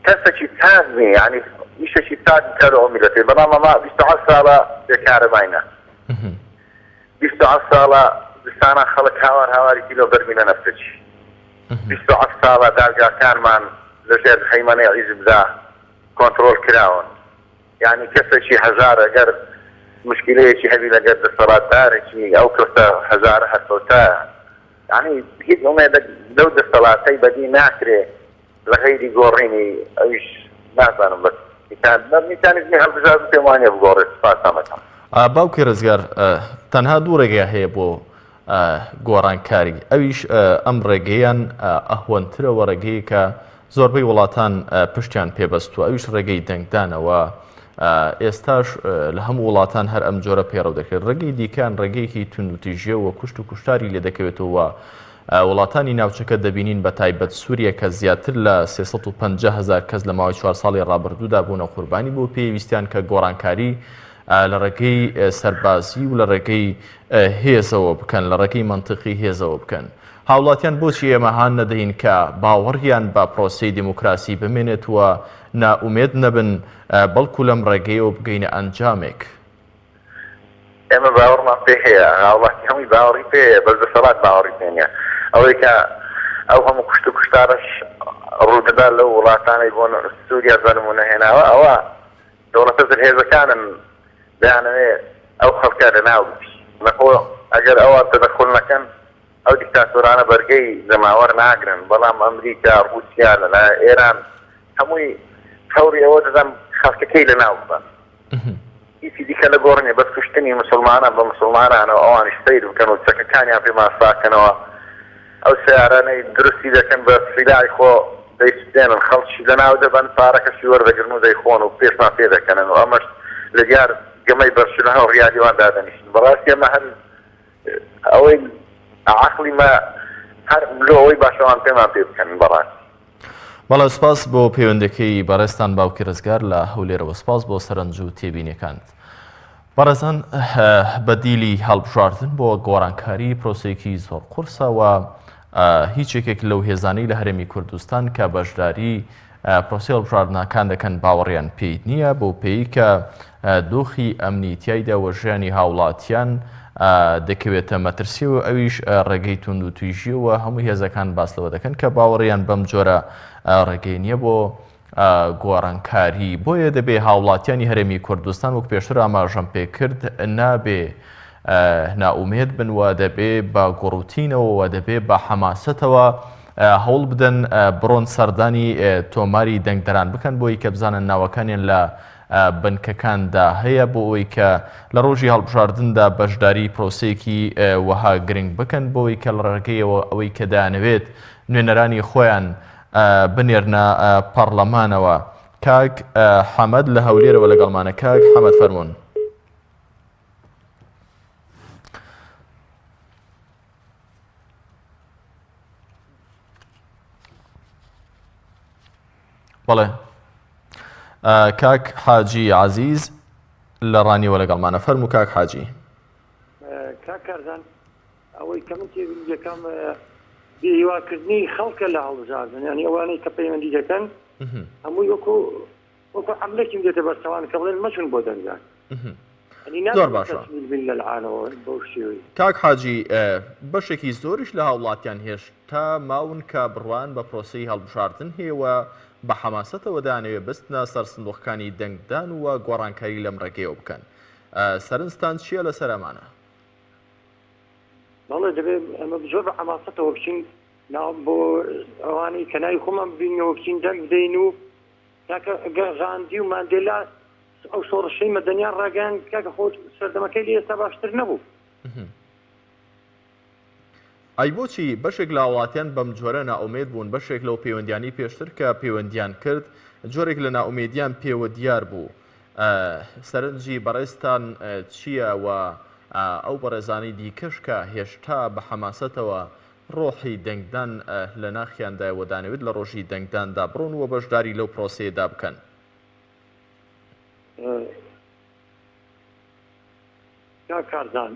کەسەکی چاک بی یانی ئیشەکی چاک بکا لۆ ئەو میلەتەی بەڵام ئەمە 27 ساڵە بێکارەباینە 27 ساڵە زستانان خەڵک هاوار هاواری کیلۆ بەرمیلە نەفتەچی 27 ساڵە دادگاکانمان لەژێر هەیمەنەی حیزبدا کۆنتڕۆل کراون یانی کەسێکی هەژار ئەگەر مشکیلەیەکی هەبی لەگەر دەسەڵاتدارێکی ئەو کەسە هەژارە هەر فەوتایە یانی هیچ ئومێدەک لەو دەسەڵاتەی بەدی ناکرێ لە غەیری گۆڕینی ئەویش نازانم بەس میکانیزمی هەڵبژاردن پێم وانیە بگۆڕێت سوپاستان دەکەم. باوکی ڕزگار تەنها دوو ڕێگا هەیە بۆ گۆڕانکاری ئەویش ئەم ڕێگەیان ئەهوەنترە و ڕێگەیەکە زۆربەی وڵاتان پشتیان پێ بەستووە ئەویش ڕێگەی دەنگدانە و ئێستاش لە هەموو وڵاتان هەر ئەم جۆرە پەیڕەو دەکرێت ڕێگەی دیکەیان ڕێگەیەکی توندوتیژیە و کوشت و کوشتاری لێ دەکەوێتەوە وڵاتانی ناوچەکە دەبینین بە تایبەت سووریە کە زیاتر لە 350 هزار کەس لە ماوەی چوار ساڵی ڕابردوودا بوونە قوربانی بۆ پێویستیان کە گۆڕانکاری لە ڕێگەی سەربازی و لە ڕێگەی هێزەوە بکەن، لە ڕێگەی مەنتیقی هێزەوە بکەن. هاوڵاتیان بۆچی ئێمە هان نەدەین کە باوەڕیان بە پرۆسەی دیموکراسی بمێنێت و نائومێد نەبن، بەڵکو لەم ڕێگەیەوە بگەینە ئەنجامێک؟ ئێمە باوەڕمان پێ هەیە، هاوڵاتی هەمووی باوەڕی پێ هەیە، بەس دەسەڵات باوەڕی پێ نییە. ئەوەی کە ئەو هەموو کوشت و کوشتارەش ڕوودەدات لەو وڵاتانەی بۆ سووریا بە نموونە هێناوە، ئەوە دەوڵەتە زلهێزەکانن دەیانەوێ ئەو خەڵکە لەناو بچی. نەخۆ ئەگەر ئەوان تەدەخول نەکەن ئەو دیکتاتۆرانە بەرگەی جەماوەر ناگرن، بەڵام ئەمریکا، ڕووسیا، لەلایە ئێران هەمووی هەوڵی ئەوە دەدەن خەڵکەکەی لەناو ببەن. هیچی دیکە لە گۆڕ نیە بەس کوشتنی موسڵمانان بە موسڵمانانەوە ئەوانیش سەیر بکەن و چەکەکانیان پێ ماساکەنەوە ئەو سەیارانەی دروستی دەکەن بە سیلاحی خۆ دەیسوتێنن خەڵکی لەناو دەبەن پارەکەشی وەردەگرن و دەیخۆن و پێشمان پێ دەکەنن و ئەمەش لە دیار گەمەی بەرشلۆنە و ڕیالی وان دادەنیشن بەڕاستی ئەمە هەر ئەوەی عەقڵی مە هەر لۆ ئەوەی باشە وان پێمان پێ بکەنن بەڕاستی. بەڵێ سپاس بۆ پەیوەندەکەی بەڕێزتان باوکی ڕزگار لە هەولێرەوە سپاس بۆ سەرنج و تێبینیەکانت. بەڕێزان بەدیلی هەڵبژاردن بۆ گۆڕانکاری پرۆسەیەکی زۆر قورسە و هیچ یەکێک لەو هێزانەی لە هەرێمی کوردستان کە بەشداری پرۆسەی هەڵبژاردنەکان دەکەن باوەڕیان پێی نییە بەو پێی کە دۆخی ئەمنی تیایدا و ژیانی هاوڵاتیان دەکەوێتە مەترسیەوە ئەویش ڕێگەی توندوتیژیەوە هەموو هێزەکان باس لەوە دەکەن کە باوەڕیان بەم جۆرە ڕێگەی نییە بۆ گۆڕانکاری بۆیە دەبێ هاوڵاتیانی هەرێمی کوردستان وەک پێشتر ئاماژەم پێکرد نابێ نائومێد بن و دەبێ بە گوڕوتینەوە و دەبێ بە حەماسەتەوە هەوڵ بدەن بڕۆن سەردانی تۆماری دەنگدەران بکەن بۆی کە بزانن ناوەکانیان لە بنکەکاندا هەیە بۆ ئەوەی کە لە ڕۆژی هەڵبژاردندا بەشداری پرۆسەیەکی وەها گرنگ بکەن بۆی کە لە ڕێگەیەوە ئەوەی کە دەیانەوێت نوێنەرانی خۆیان بنێرنە پەڕلەمانەوە. کاک حەمەد لە هەولێرەوە لەگەڵمانە کاک حەمەد فەرموون. بەڵێ کاک حاجی عزیز لە ڕانیوە لەگەڵمانە فەرموو کاک حاجی. کاک کارزان ئەوەی کە من تێبینی دەکەم بێهیواکردنی خەڵکە لە هەڵبژاردن یانی ئەوانەی کە پەیوەندی دەکەن هەمووی وەکو وەکو حەملەکیم دێتە بەرچاوان کە بڵێن مەچون بۆ دەنگدان. یانی زۆر نابێ باشە. تەسلیل بین لە العانەوە بەو شێوەی. کاک حاجی بەشێکی زۆریش لە هاوڵاتیان هێشتا ماون کە بڕوایان بە پرۆسەی هەڵبژاردن هەیە و بە حەماسەتەوە دەیانەوێت بچنە سەر سندوقەکانی دەنگدان و گۆڕانکاری لەم ڕێگەیەوە بکەن. سەرنجتان چییە لەسەر ئەمانە؟ بەڵێ دەبێت ئەمە زۆر بە حەماسەتەوە بچین ناو بۆ ئەوانەی کە ناوی خۆمان ببینەوە بچین دەنگ بدەین و کاکە غاندی و ماندێلا ئەو شۆڕشەی مەدەنیان ڕاگەیاند کاکە خۆ سەردەمەکەی لە ئێستا باشتر نەبوو. ئەی بۆچی بەشێک لە هاوڵاتیان بەمجۆرە نائومێد بوون، بەشێک لەو پەیوەندیانەی پێشتر کە پەیوەندیان کرد جۆرێک لە نائومێدیان پێوە دیار بوو، سەرنجی بەڕێزتان چییە و ئەو بەڕێزانەی دیکەش کە هێشتا بە حەماسەتەوە ڕۆحی دەنگدان لە ناخیاندایە و دانەوێت لە ڕۆژی دەنگداندا بڕۆن و بەشداری لەو پرۆسەیەدا بکەن؟ کاک کارزان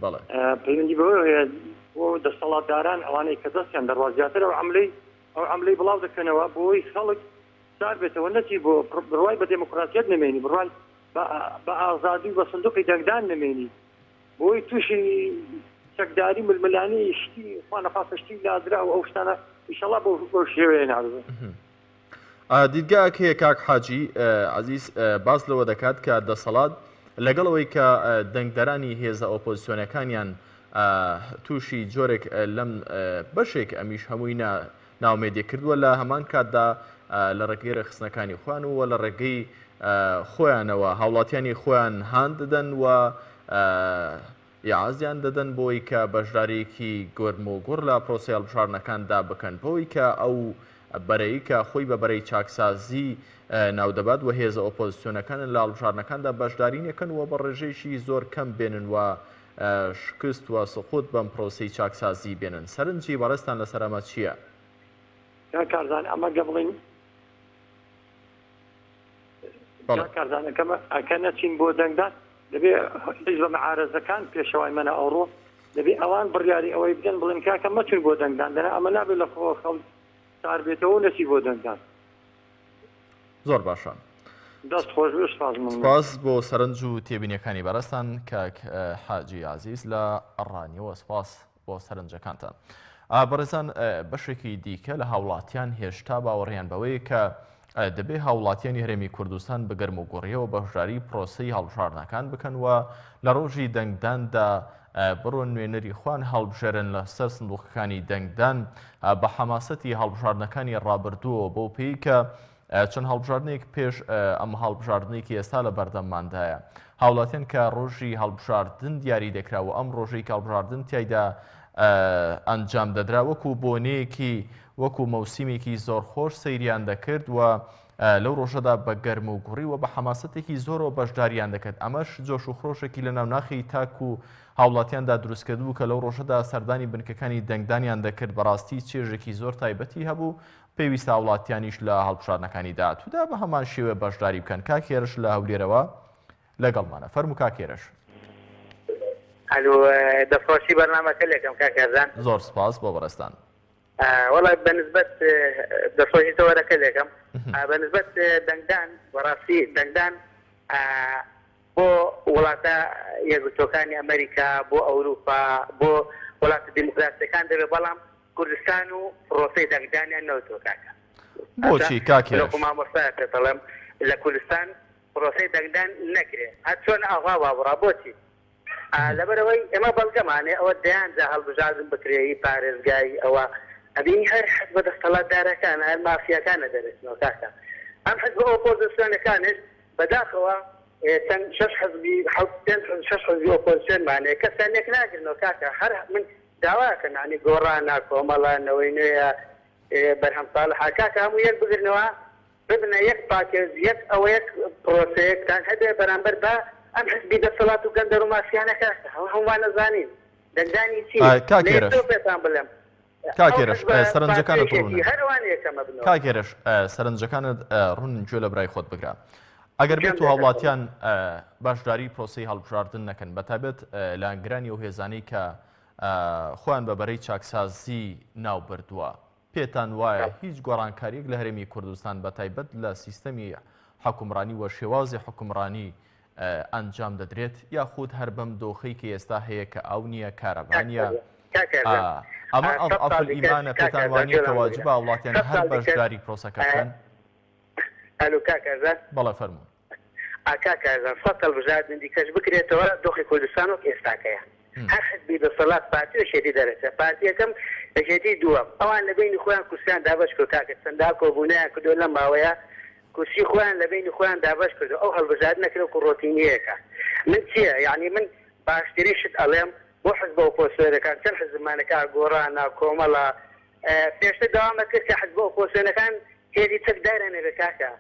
بەڵێ. پەیوەندی بەوە هەیە بۆ دەسەڵاتداران ئەوانەی کە دەستیان دەڕوا زیاتر ئەو عەملەی ئەو عەملەی بڵاو دەکەنەوە بۆی خەڵک سار بێتەوە نەچی بۆ بڕوای بە دێموکراسیەت نەمێنی بڕوای بە ئازادی و بە سندوقی دەنگدان نەمێنی بۆی تووشی چەکداری ململانی شتی خوا نەخواستە شتی لادرا و ئەو شتانە ئیشەڵا بۆ بەو شێوەیە نابێت. دیدگایەک هەیە کاک حاجی عەزیز باس لەوە دەکات کە دەسەڵات لەگەڵ ئەوەی کە دەنگدەرانی هێزە ئۆپۆزسیۆنەکانیان تووشی جۆرێک لەم بەشێک ئەمیش هەمووی ناومێدی کردووە لە هەمان کاتدا لە ڕێگەی ڕێکخستنەکانی خۆیان و لە ڕێگەی خۆیانەوە هاوڵاتیانی خۆیان هان دەدەن و ئیعازیان دەدەن بۆی کە بەشدارییەکی گەرموگوڕ لە پرۆسەی هەڵبژاردنەکاندا بکەن بەوەی کە ئەو بەرەی کە خۆی بە بەرەی چاکسازی ناودەبات و هێزە ئۆپۆزسیۆنەکانن لە هەڵبژاردنەکاندا بەشداری نەکەن و بە ڕێژەیەکی زۆر کەم بێنن و شکست و سقوط بەم پرۆسەی چاکسازی بێنن. سەرنجی بەڕێزتان لەسەر ئەمە چییە؟ کاک کارزان ئەمە گە بڵێین بەڵێ. کاک کارزان ئەکەمە ئەکە نەچین بۆ دەنگدان دەبێ حیزبە معارەزەکان پێشەوای مەنە ئەوڕۆ دەبێ ئەوان بڕیاری ئەوەی بدەن بڵێن کاکە مەچون بۆ دەنگدان دەنا ئەمە نابێ لە خۆوە خەڵک سار بێتەوە و نەچی بۆ دەنگدان. زۆر باشە. دەست خۆش بێ سپاس مەمنون. سپاس بۆ سەرنج و تێبینیەکانی بەڕێزتان کاک حاجی عەزیز لە ڕانیەوە سپاس بۆ سەرنجەکانتان. بەڕێزان بەشێکی دیکە لە هاوڵاتیان هێشتا باوەڕیان بەوەیە کە دەبێ هاوڵاتیانی هەرێمی کوردستان بە گەرم و گوڕیەوە بەشداری پرۆسەی هەڵبژاردنەکان بکەن و لە ڕۆژی دەنگداندا بڕۆن نوێنەری خۆیان هەڵبژێرن لەسەر سندوقەکانی دەنگدان بە حەماسەتی هەڵبژاردنەکانی ڕابردووەوە بەو پێی کە چەند هەڵبژاردنێک پێش ئەم هەڵبژاردنێکی ئێستا لە بەردەمماندایە هاوڵاتیان کە ڕۆژی هەڵبژاردن دیاری دەکرا و ئەم ڕۆژەی کە هەڵبژاردن تیایدا ئەنجام دەدرا وەکو بۆنەیەکی وەکو مەوسیمێکی زۆر خۆش سەیریان دەکرد و لەو ڕۆژەدا بە گەرم و گوڕی و بە حەماسەتێکی زۆرەوە بەشداریان دەکرد ئەمەش جۆش و خرۆشێکی لە ناو ناخی تاک و هاوڵاتیاندا دروستکردبوو کە لەو ڕۆژەدا سەردانی بنکەکانی دەنگدانیان دەکرد بەڕاستی چێژێکی زۆر تایبەتی هەبوو پێویستە هاوڵاتیانیش لە هەڵبژاردنەکانی داهاتوودا بە هەمان شێوە بەشداری بکەن. کاک هێرش لە هەولێرەوە لەگەڵمانە. فەرموو کاک هێرش. ئەلو دەستخۆشی بەرنامەکە لێکەم کاک کارزان. زۆر سپاس بۆ بەڕێزتان. وەڵا بە نسبەت دەستخۆشی تەوەرەکە لێکەم بە نسبەت دەنگدان بەڕاستی دەنگدان بۆ وڵاتە یەکگرتووەکانی ئەمریکا بۆ ئەوروپا بۆ وڵاتە دیموکراسیەکان دەبێت بەڵام کوردستان و پڕۆسەی دەنگدانیان نەوتوە کاکە. بۆچی کاک من هێرش؟ وەکو مامۆستایەک پێت دەڵێم لە کوردستان پڕۆسەی دەنگدان نەکرێ هەر چۆن ئاوها وابڕا بۆچی؟ لەبەرئەوەی ئێمە بەڵگەمان هەیە ئەوە دەیان جا هەڵبژاردن بکرێ هی پارێزگای ئەوە ئەبینی هەر حزبە دەستەڵاتدارەکان هەر مافیاکانە دەرەچنەوە کاکە ئەم حزبە ئۆپۆزسیۆنەکانش بەداخەوە چەند شەش حزبی حەوت پێنج حزب شەش حزبی ئۆپۆزسیۆنمان هەیە کەسیان یەک ناگرنەوە کاکە هەر من داواکەم یانی گۆڕانە کۆمەڵە نەوەی نوێیە بەرهەم ساڵحە کاکە هەموو یەک بگرنەوە ببنە یەک پاکێج یەک ئەوە یەک پرۆسەیەکتان هەبێ بەرامبەر بە ئەم حزبی دەسەڵات و گەندەر و مافیانە کاکە ئەوە هەموومان ئەزانین دەنگدانی چی کاک لە هێرش یەکترەوە پێتان بڵێم کاک ئەو هێرش حزبە سەرنجەکانت پارتی ڕوونن یەکێتی هەر ئەوان یەکەمە بنەوە. کاک هێرش سەرنجەکانت ڕوونن گوێ لە برای خۆت بگرە ئەگەر گوێم بێت و لێ دەکەم. هاوڵاتیان بەشداری پرۆسەی هەڵبژاردن نەکەن بەتایبەت لایەنگرانی ئەو هێزانەی کە خۆیان بە بەرەی چاکسازی ناوبردووە پێتان وایە هیچ گۆڕانکارییەک لە هەرێمی کوردستان بەتایبەت لە سیستەمی حوکمڕانی و شێوازی حوکمڕانی. ئەنجام دەدرێت یاخود هەر بەم دۆخەی کە ئێستا هەیە کە ئاو نییە کارەبا نییە ئەمە ئەضعف الئیمانە پێتان وانییە کە واجبە هاوڵاتیان هەر بەشداری پرۆسەکە بکەن؟ ئەلو کاک ئەرزان. بەڵێ فەرموون. ئا کاک ئەرزان سەت هەڵبژاردن دیکەش بکرێتەوە دۆخی کوردستان وەک ئێستاکەیە هەر حزبی دەسەڵات پارتی و یەکێتی دەرەچە پارتی یەکەم یەکێتی دووەم ئەوان لە بەینی خۆیان کورسیان دابەش کرد کاکە چەندها کۆبوونەیان کردووە لەم ماوەیە کورسی خۆیان لە بەینی خۆیان دابەش کردووە ئەو هەڵبژاردنە کرد وەکو ڕۆتینیەکە من چیە یانی من باشترین شت ئەڵێم بۆ حزبە ئۆپۆزسیۆنەکان چەند حزبمانە کاک گۆڕانە کۆمەڵە پێشتر داوام ئەکرد کە حزبە ئۆپۆزسیۆنەکان هێزی چەکداریان هەبێ کاکە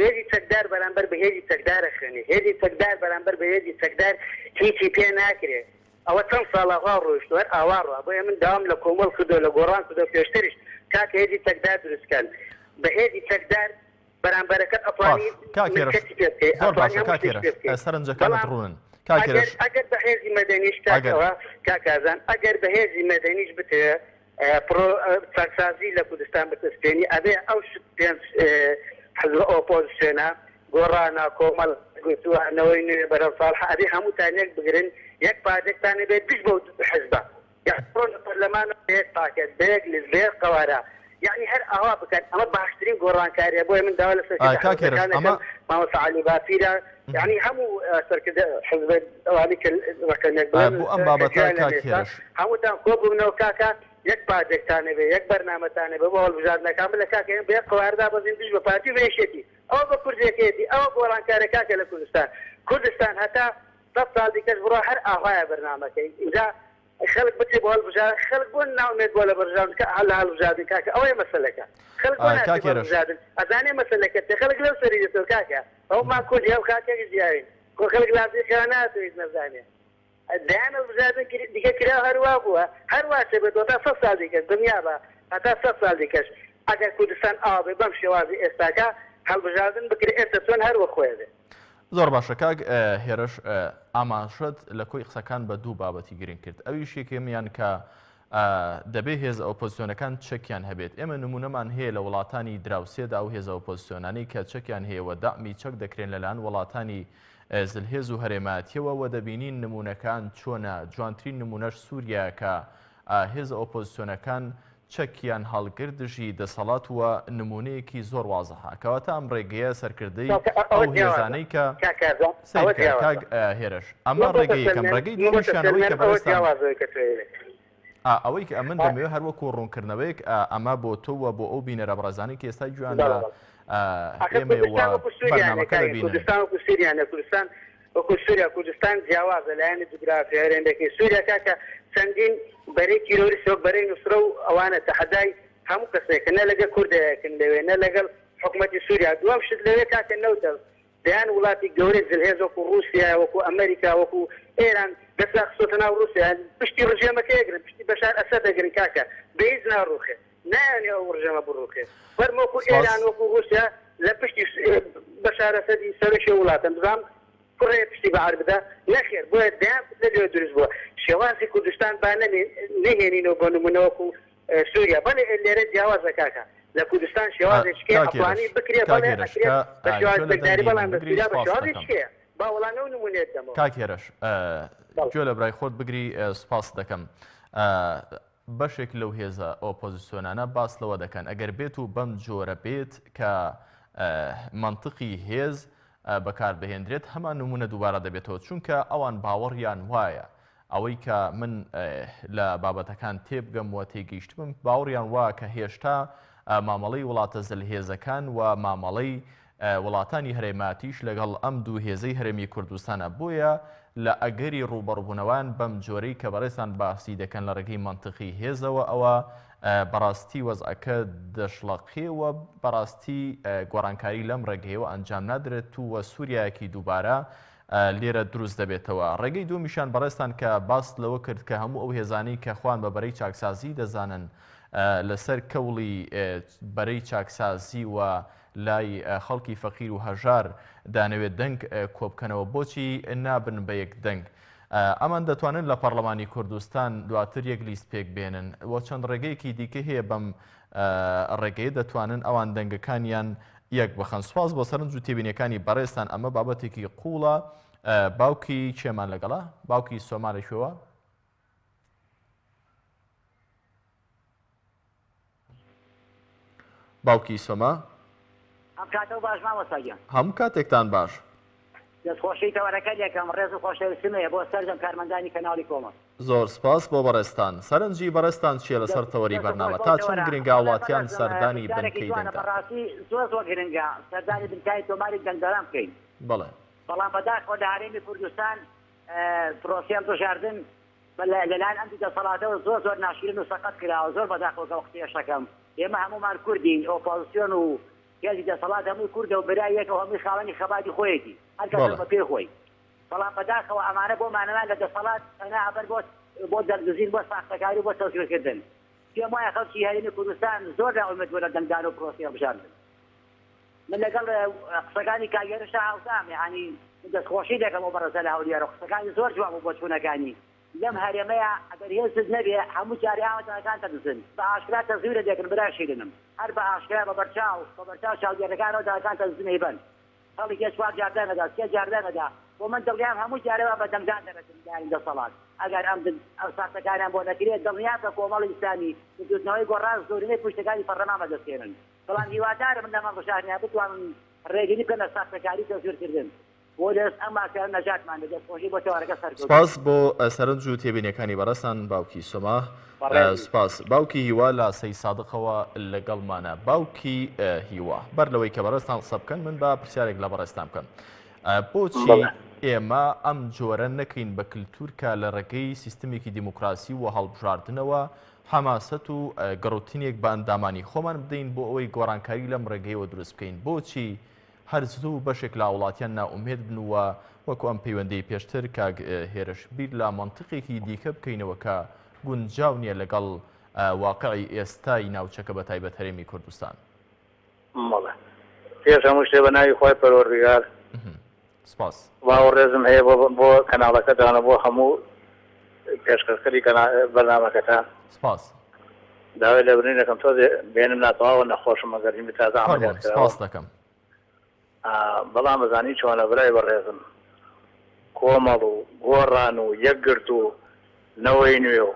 هێزی چەکدار بەرامبەر بە هێزی چەکدار ئەخوێنێ هێزی چەکدار بەرامبەر بە هێزی چەکدار هیچی پێ ناکرێ ئەوە چەند ساڵە ڕا ڕۆیشتوە هەر ئاوا ڕا بۆیە من داوام لە کۆمەڵ کردوە لە گۆڕان کردوە پێشتریش کاکە هێزی چەکدار دروست کەن بە هێزی چەکدار بەرامبەرەکەت باش ئەتوانی کاک هێرش ملکەچی پێ بکەی زۆر ئەتوانی باشە هەموو کاک شتێکی هێرش پێ بکەی سەرنجەکانت بەڵام ڕوونن کاک ئەگەر هێرش ئەگەر بە هێزی مەدەنیش کاک ئەگەر ئەوە کاک ئازان ئەگەر بە هێزی مەدەنیش بتەوێ پڕۆ چاکسازی لە کوردستان بچەسپێنی ئەبێ ئەو شت پێنج حزبە ئۆپۆزسیۆنە گۆڕانە کۆمەڵ یەکگرتووە نەوەی نوێ بەرهەم ساڵحە ئەبێ هەمووتان یەک بگرن یەک پاکێتان هەبێ دژ بەو حزبە یانی بڕۆن لە پەرلەمانەوە بە یەک پاکێت بە یەک لیست بە یەک قەوارە یانی هەر ئاوا بکەن ئەمە باشترین گۆڕانکاریە بۆیە من داوا لە سەرکردە کاک هێرش حزبەکان ئەمە ئەکەم مامۆستا عەلی باپیرە یانی هەموو سەرکردە حزبە ئەوانەی کە ڕەقەمێک بڵێن بۆ ئەم کە بابەتە گوێیان کاک لەمێ ئێستا هێرش هەمووتان کۆ ببنەوە کاکە یەک پاجێکتان هەبێ یەک بەرنامەتان هەبێ بۆ هەڵبژاردنەکان بلە کاکە ئێمە بە یەک قەوارە دابەزین دژ بە پارتی و بە یەکێتی ئەوە بە کوردێکەیەتی ئەوە گۆڕانکارە کاکە لە کوردستان کوردستان هەتا سەت ساڵ دیکەش بڕوا هەر ئاوهایە بەرنامەکەی ئینجا خەلک بچێ بۆ هەلبژاردن خەلک بۆ نائومێد بوە لە بەرژاردن کە لە هەلبژاردن کاکە ئەوەیە مەسەلەکە خەلک بۆ ناچێ کاک بۆ هێرش. هەلبژاردن ئەزانێ مەسەلەکە چیە خەلک لەو سەری دێتەوە کاکە ئەومان کوردی ئەو خاکەش جیاوین خۆ خەلک لازیقیان ناتەوە هیچ نەزانێ دەیان هەلبژاردن دیکە کرا هەر وا بووە هەر وا چێ بێتەوە تا سەت سال دیکەش دڵنیابە هەتا سەت سال دیکەش ئەگەر کوردستان ئاوا بێ بەم شێوازی ئێستاکە هەلبژاردن بکرێ ئێستا چۆن هەر وەک خۆی ئەبێ. زۆر باشە کاک هێرش ئاماژەت لە کۆی قسەکان بە دوو بابەتی گرنگ کرد ئەویش یەکەمیان کە دەبێ هێزە ئۆپۆزسیۆنەکان چەکیان هەبێت ئێمە نمونەمان هەیە لە وڵاتانی دراوسێدا ئەو هێزە ئۆپۆزسیۆنانەی کە چەکیان هەیە و دەعمی چەک دەکرێن لەلایەن وڵاتانی زلهێز و هەرێمایەتیەوە و دەبینین نمونەکان چۆنە جوانترین نمونەش سووریا کە هێزە ئۆپۆزسیۆنەکان چەکیان هەڵگرت دژی دەسەڵات و نموونەیەکی زۆر وازحە کەواتە ئەم ڕێگەیە سەرکردەی ئەو هێزانەی کە سەیرکە کاک هێرش ئەمە ڕێگەی یەکەم ڕێگەی دووەمیشیان ئەوەی کە بەڕێزتان ئەوەی کە ئەمن دەمەوێت هەر وەکوو ڕوونکردنەوەیەک ئەمە بۆ تۆ و بۆ ئەو بینەرە بەڕێزانەی کە ئێستا گوێیان لە ئێمەیە و بەرنامەکە دەبینن. وەکو سوریا کوردستان جیاوازە لایەنی جوگرافی هەرێمێکی سوریا کاکە چەندین بەرەی تیرۆریست وەک بەرەی نوسرە و ئەوانە تەحەدای هەموو کەسێکن نە لەگەل کوردەیەکن لەوێ نە لەگەڵ حکومەتی سوریا دووەم شت لەوێ کاکە نەوتە دەیان وڵاتی گەورەی زلهێز وەکو ڕوسیا وەکو ئەمریکا وەکو ئێران دەستیان خستۆتە ناو ڕوسیا پشتی ڕژێمەکە ئەگرن پشتی بەشار ئەسەد ئەگرن کاکە بە هیچ ناڕوخێ نایانێ ئەو ڕژێمە بڕوخێ فەرموو وەکو سپاس. ئێران وەکو ڕوسیا لە پشتی بەشار ئەسەدی سەرۆکی ئەو وڵاتەن بزانم کوڕێ پشتی بە عەرب دا نەخێر بۆیە دەیان کوتلە لەوێ دروست بووە شێوازی کوردستان با نەهێنینەوە بۆ نمونە وەکو سوریا بەڵێ لێرە جیاوازە کاکە لە کوردستان شێوازێکی کەیە کاک ئەتوانی هێرش بکرێ کاک بەڵێ هێرش ئەکرێت کە بە شێوازی گوێ لە چەکداری دەنگی بەڵام من لە بگری سوریا بە سپاست شێوازێکی دەکەم. کەیە با وەڵامی ئەو نمونەیە بدەمەوە. کاک هێرش بەڵێ. گوێ لە برای خۆت بگری سپاست دەکەم. بەشێک لەو هێزە ئۆپۆزسیۆنانە باس لەوە دەکەن ئەگەر بێت و بەم جۆرە بێت کە مەنتقی هێز بەکاربهێندرێت هەمان نمونە دووبارە دەبێتەوە چونکە ئەوان باوەڕیان وایە ئەوەی کە من لە بابەتەکان تێبگەم و تێگەیشتبم باوەڕیان وایە کە هێشتا مامەڵەی وڵاتە زلهێزەکان و مامەڵەی وڵاتانی هەرێماتیش لەگەڵ ئەم دوو هێزەی هەرێمی کوردستانە، بۆیە لە ئەگەری ڕووبەڕووبوونەوەیان بەم جۆرەی کە بەڕێزتان باسی دەکەن لە ڕێگەی مەنتقی هێزەوە ئەوە بەڕاستی وەزعەکە دەشڵەقێ و بەڕاستی گۆڕانکاری لەم ڕێگەیەوە ئەنجام نادرێت و سووریایەکی دووبارە لێرە دروست دەبێتەوە. ڕێگەی دووەمیشیان بەڕێزتان کە باست لەوە کرد کە هەموو ئەو هێزانەی کە خۆیان بە بەرەی چاکسازی دەزانن لەسەر کەوڵی بەرەی چاکسازی و لای خەڵکی فەقیر و هەژار دانەوێت دەنگ کۆبکەنەوە بۆچی نابن بە یەک دەنگ؟ ئەمان دەتوانن لە پەڕلەمانی کوردستان دواتر یەک لیست پێک بێنن و چەند ڕێگەیەکی دیکە هەیە بەم ڕێگەیە دەتوانن ئەوان دەنگەکانیان یەک بخەن. سوپاس بۆ سەرنج و تێبینیەکانی بەڕێزتان ئەمە بابەتێکی قوڵە. باوکی کێمان لەگەڵە؟ باوکی سۆما لە کوێوە؟ باوکی سۆما. ئەم کاتەو باش مامۆستا گیان. هەموو کاتێکتان باش. دەستخۆشی تەوەرەکە لێکەم ڕێز و خۆشەویستیم هەیە بۆ سەرجەم کارمەندانی کەناڵی کۆمەڵ. زۆر سپاس بۆ بەڕێزتان. سەرنجی بەڕێزتان چیە لەسەر تەوەری دەست بەرنامە؟ خۆش بەو تا چەند تەوەرە. گرنگە وەڵای هاوڵاتیان بەڕێزم سەردانی پرسیارێکی بنکەی جوانە دەنگدان بکەن؟ بەڕاستی زۆر زۆر گرنگە سەردانی بنکای تۆماری دەنگدەران بکەین. بەڵێ. بەڵام بەداخەوە لە هەرێمی کوردستان پرۆسەی هەڵبژاردن لەلایەن ئەم دوو دەسەڵاتەوە زۆر زۆر ناشیرن و سەقەت کراوە زۆر بەداخەوە کە قسەیەش ئەکەم ئێمە هەموومان کوردین ئۆپۆزسیۆن و هێزی دەسەڵات هەمووی کوردە و برای یەکە و هەمووی خاوەنی خەباتی خۆیەتی هەر کەسە بە پێی خۆی بەڵام بەداخەوە ئەمانە بۆ مانەوەیان لە دەسەڵات پەنا ئەبەن بۆ بۆ دەنگدزین بۆ ساختەکاری و بۆ تەزویرکردن پێم وایە خەڵکی هەرێمی کوردستان زۆر نائومێد بووە لە دەنگدان و پرۆسەی هەڵبژاردن. من لەگەڵ قسەکانی کاک هێرشا هاوتام یەعنی من دەستخۆشی دەکەم ئەو بەڕێزە لە هەولێر و قسەکانی زۆر جوان بوو بۆچوونەکانی لەم هەرێمەیا ئەگەر هێزت نەبێ هەموو جارێ ئاوە دەنگەکان دەدزن بە ئاشکرا تەزویرە دەکەن برای شیرینم هەر بە ئاشکرا بە بەرچاو بە بەرچاو چاودێرەکانەوە دەنگەکان تەدزن ئەیبەن خەڵک یە چوار جار دەنگ ئەدا سێ جار دەنگ ئەدا بۆ من دڵنیام هەموو جارێ وا بە دەنگدان دەرەچن لایەنی دەسەڵات ئەگەر ئەم ئەم ساختەکاریان بۆ نەکرێت دڵنیام کە کۆمەڵی ئیسلامی بزوتنەوەی گۆڕان زۆرینەی پشتەکانی پەرلەمان بەدەست هێنن بەڵام هیوادارم لەم هەڵبژاردنە بتوانن ڕێگری بکەن لە ساختەکاری و تەزویرکردن بۆ دەست ئەم مافیانە نەجاتمان بێت. دەستخۆشی بۆ تەوارەکە سەرکەوتوو سپاس بۆ سەرنج و تێبینیەکانی بەڕێزتان باوکی سۆما. بەڕێزی. سپاس باوکی هیوا لە سەیدسادقەوە لەگەڵمانە. باوکی هیوا بەر لەوەی کە بەڕێزتان قسە بکەن من با پرسیارێک لە بەڕێزتان بکەم. بۆچی بەڵێ. ئێمە ئەم جۆرە نەکەین بە کلتور کە لە ڕێگەی سیستمێکی دیموکراسی و هەڵبژاردنەوە حەماسەت و گڕوتینێک بە ئەندامانی خۆمان بدەین بۆ ئەوەی گۆڕانکاری لەم ڕێگەیەوە دروست بکەین؟ بۆچی هەر زوو بەشێک لە هاوڵاتیان نائومێد بن و وەکو ئەم پەیوەندەی پێشتر کاک هێرش بیر لە مەنتقێکی دیکە بکەینەوە کە گونجاو نییە لەگەڵ واقعی ئێستای ناوچەکە بە تایبەت هەرێمی کوردستان؟ بەڵێ پێش هەموو شتێ بە ناوی خوای پەروەردگار سپاس. سڵاو و ڕێزم هەیە بۆ بۆ کەناڵەکەتان و بۆ هەموو پێشکەشکەری کەنا بەرنامەکەتان. سپاس. داوای لێبوردنی دەکەم تۆزێ بێنم ناتەواوە نەخۆشم ئەگەر هیندە تازە عەمەلیات فەرموون کراوە. سپاس دەکەم. بەڵام ئەزانی چۆنە برای بەڕێزم کۆمەڵ و گۆڕان و یەکگرتوو و نەوەی نوێ و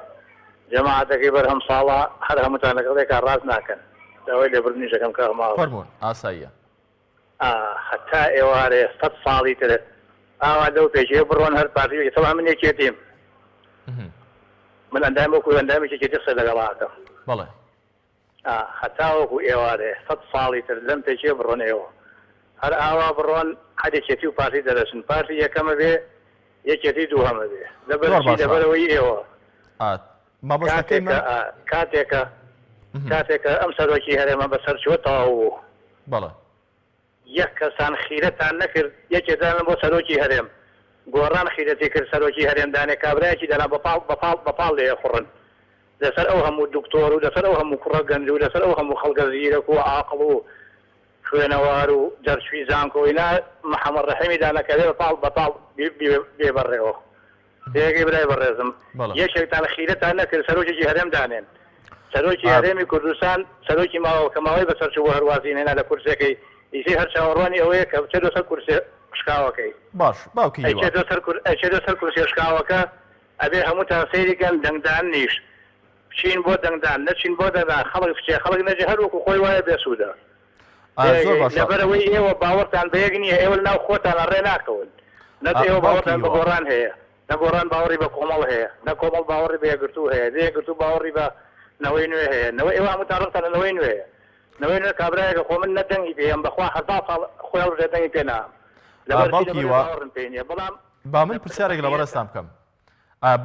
جەماعەتەکەی بەرهەم ساڵە هەر هەمووتان لەگەڵ یەکا ڕاست ناکەن داوای لێبوردنیش دەکەم کاک ماوە. فەرموون ئاساییە. ئا هەتا ئێوارێ سەت ساڵی تر ئاوا لەو پێشێ بڕۆن هەر پارتی یەکێتی تەبعەن من یەکێتیم من ئەندام وەکو ئەندامێکی یەکێتی قسە لەگەڵا ئەکەم. بەڵێ. ئا هەتاوەکو ئێوارێ سەت ساڵی تر لەم پێچێ بڕۆن ئێوە هەر ئاوا بڕۆن هەر یەکێتی و پارتی دەرەچن پارتی یەکەمە بێ یەکێتی دووهەمە بێ لەبەر زۆر چی باشە لەبەرئەوەی ئێوە ئا مەبەستەکەی کاتێکە من ئا کاتێکە کاتێکە ئەم سەرۆکی هەرێمە بەسەر چووە تەواو بوو. بەڵێ. یەک کەستان خیرەتان نەکرد یەکێ دانن بۆ سەرۆکی هەرێم گۆڕان خیرەتی کرد سەرۆکی هەرێم دانێ کابرایەکی دانا بە پاڵ بە پاڵ بە پاڵ لێ ئەخوڕن لەسەر ئەو هەموو دکتۆر و لەسەر ئەو هەموو کوڕە گەنج و لەسەر ئەو هەموو خەڵکە زیرەک و عاقڵ و خوێنەوار و دەرچوی زانکۆ ئینا محەمەد ڕەحیمی دانا کە بێ بە پاڵ بە پاڵ بێ بەڕێوە تێگەی برای بەڕێزم بەڵێ. یەکێکتان خیرەتان نەکرد سەرۆکێکی هەرێم دانێن سەرۆکی ئا. هەرێمی کوردستان سەرۆکی ماوە کە ماوەی بەسەر چوو بۆ هەر وازی نەهێنا لە کورسیەکەی ئیسەی هەر چاوەڕوانی ئەوەیە کە بچێتەوە سەر کورسیە شکاوەکەی باش باوکی هیوا. ئەچێتەوە سەر کور ئەچێتەوە سەر کورسیە شکاوەکە ئەبێ هەمووتان سەیری کەن دەنگدانیش بچین بۆ دەنگدان نەچین بۆ دەنگدان خەڵک بچێ خەڵک نەچێ هەر وەکو خۆی وایە بێسوودە ئا زۆر باشە. لەبەرئەوەی ئێوە باوەڕتان بە یەک نییە، ئێوە لەناو خۆتانا ڕێ ناکەون. نە ئا ئێوە باوکی باوەڕتان بە هیوا. گۆڕان هەیە، نە گۆڕان باوەڕی بە کۆمەڵ هەیە، نە کۆمەڵ باوەڕی بە یەکگرتوو هەیە، نە یەکگرتوو باوەڕی بە نەوەی نوێ هەیە. نەوە ئێوە هەمووتان ڕقتان لە نەوەی نوێیە. نەوەی نوێ کابرایەکە خۆ من نە دەنگی پێ یەم، بەخوا هەزا ساڵ خۆی هەڵبژێ دەنگی پێ ناەم. ئا لەبەر چی؟ باوکی لەبەرئەوەی هیوا. باوەڕم پێی نییە. بەڵام با من لە پرسیارێک لە عەقڵیەتە. بەڕێزتان بکەم.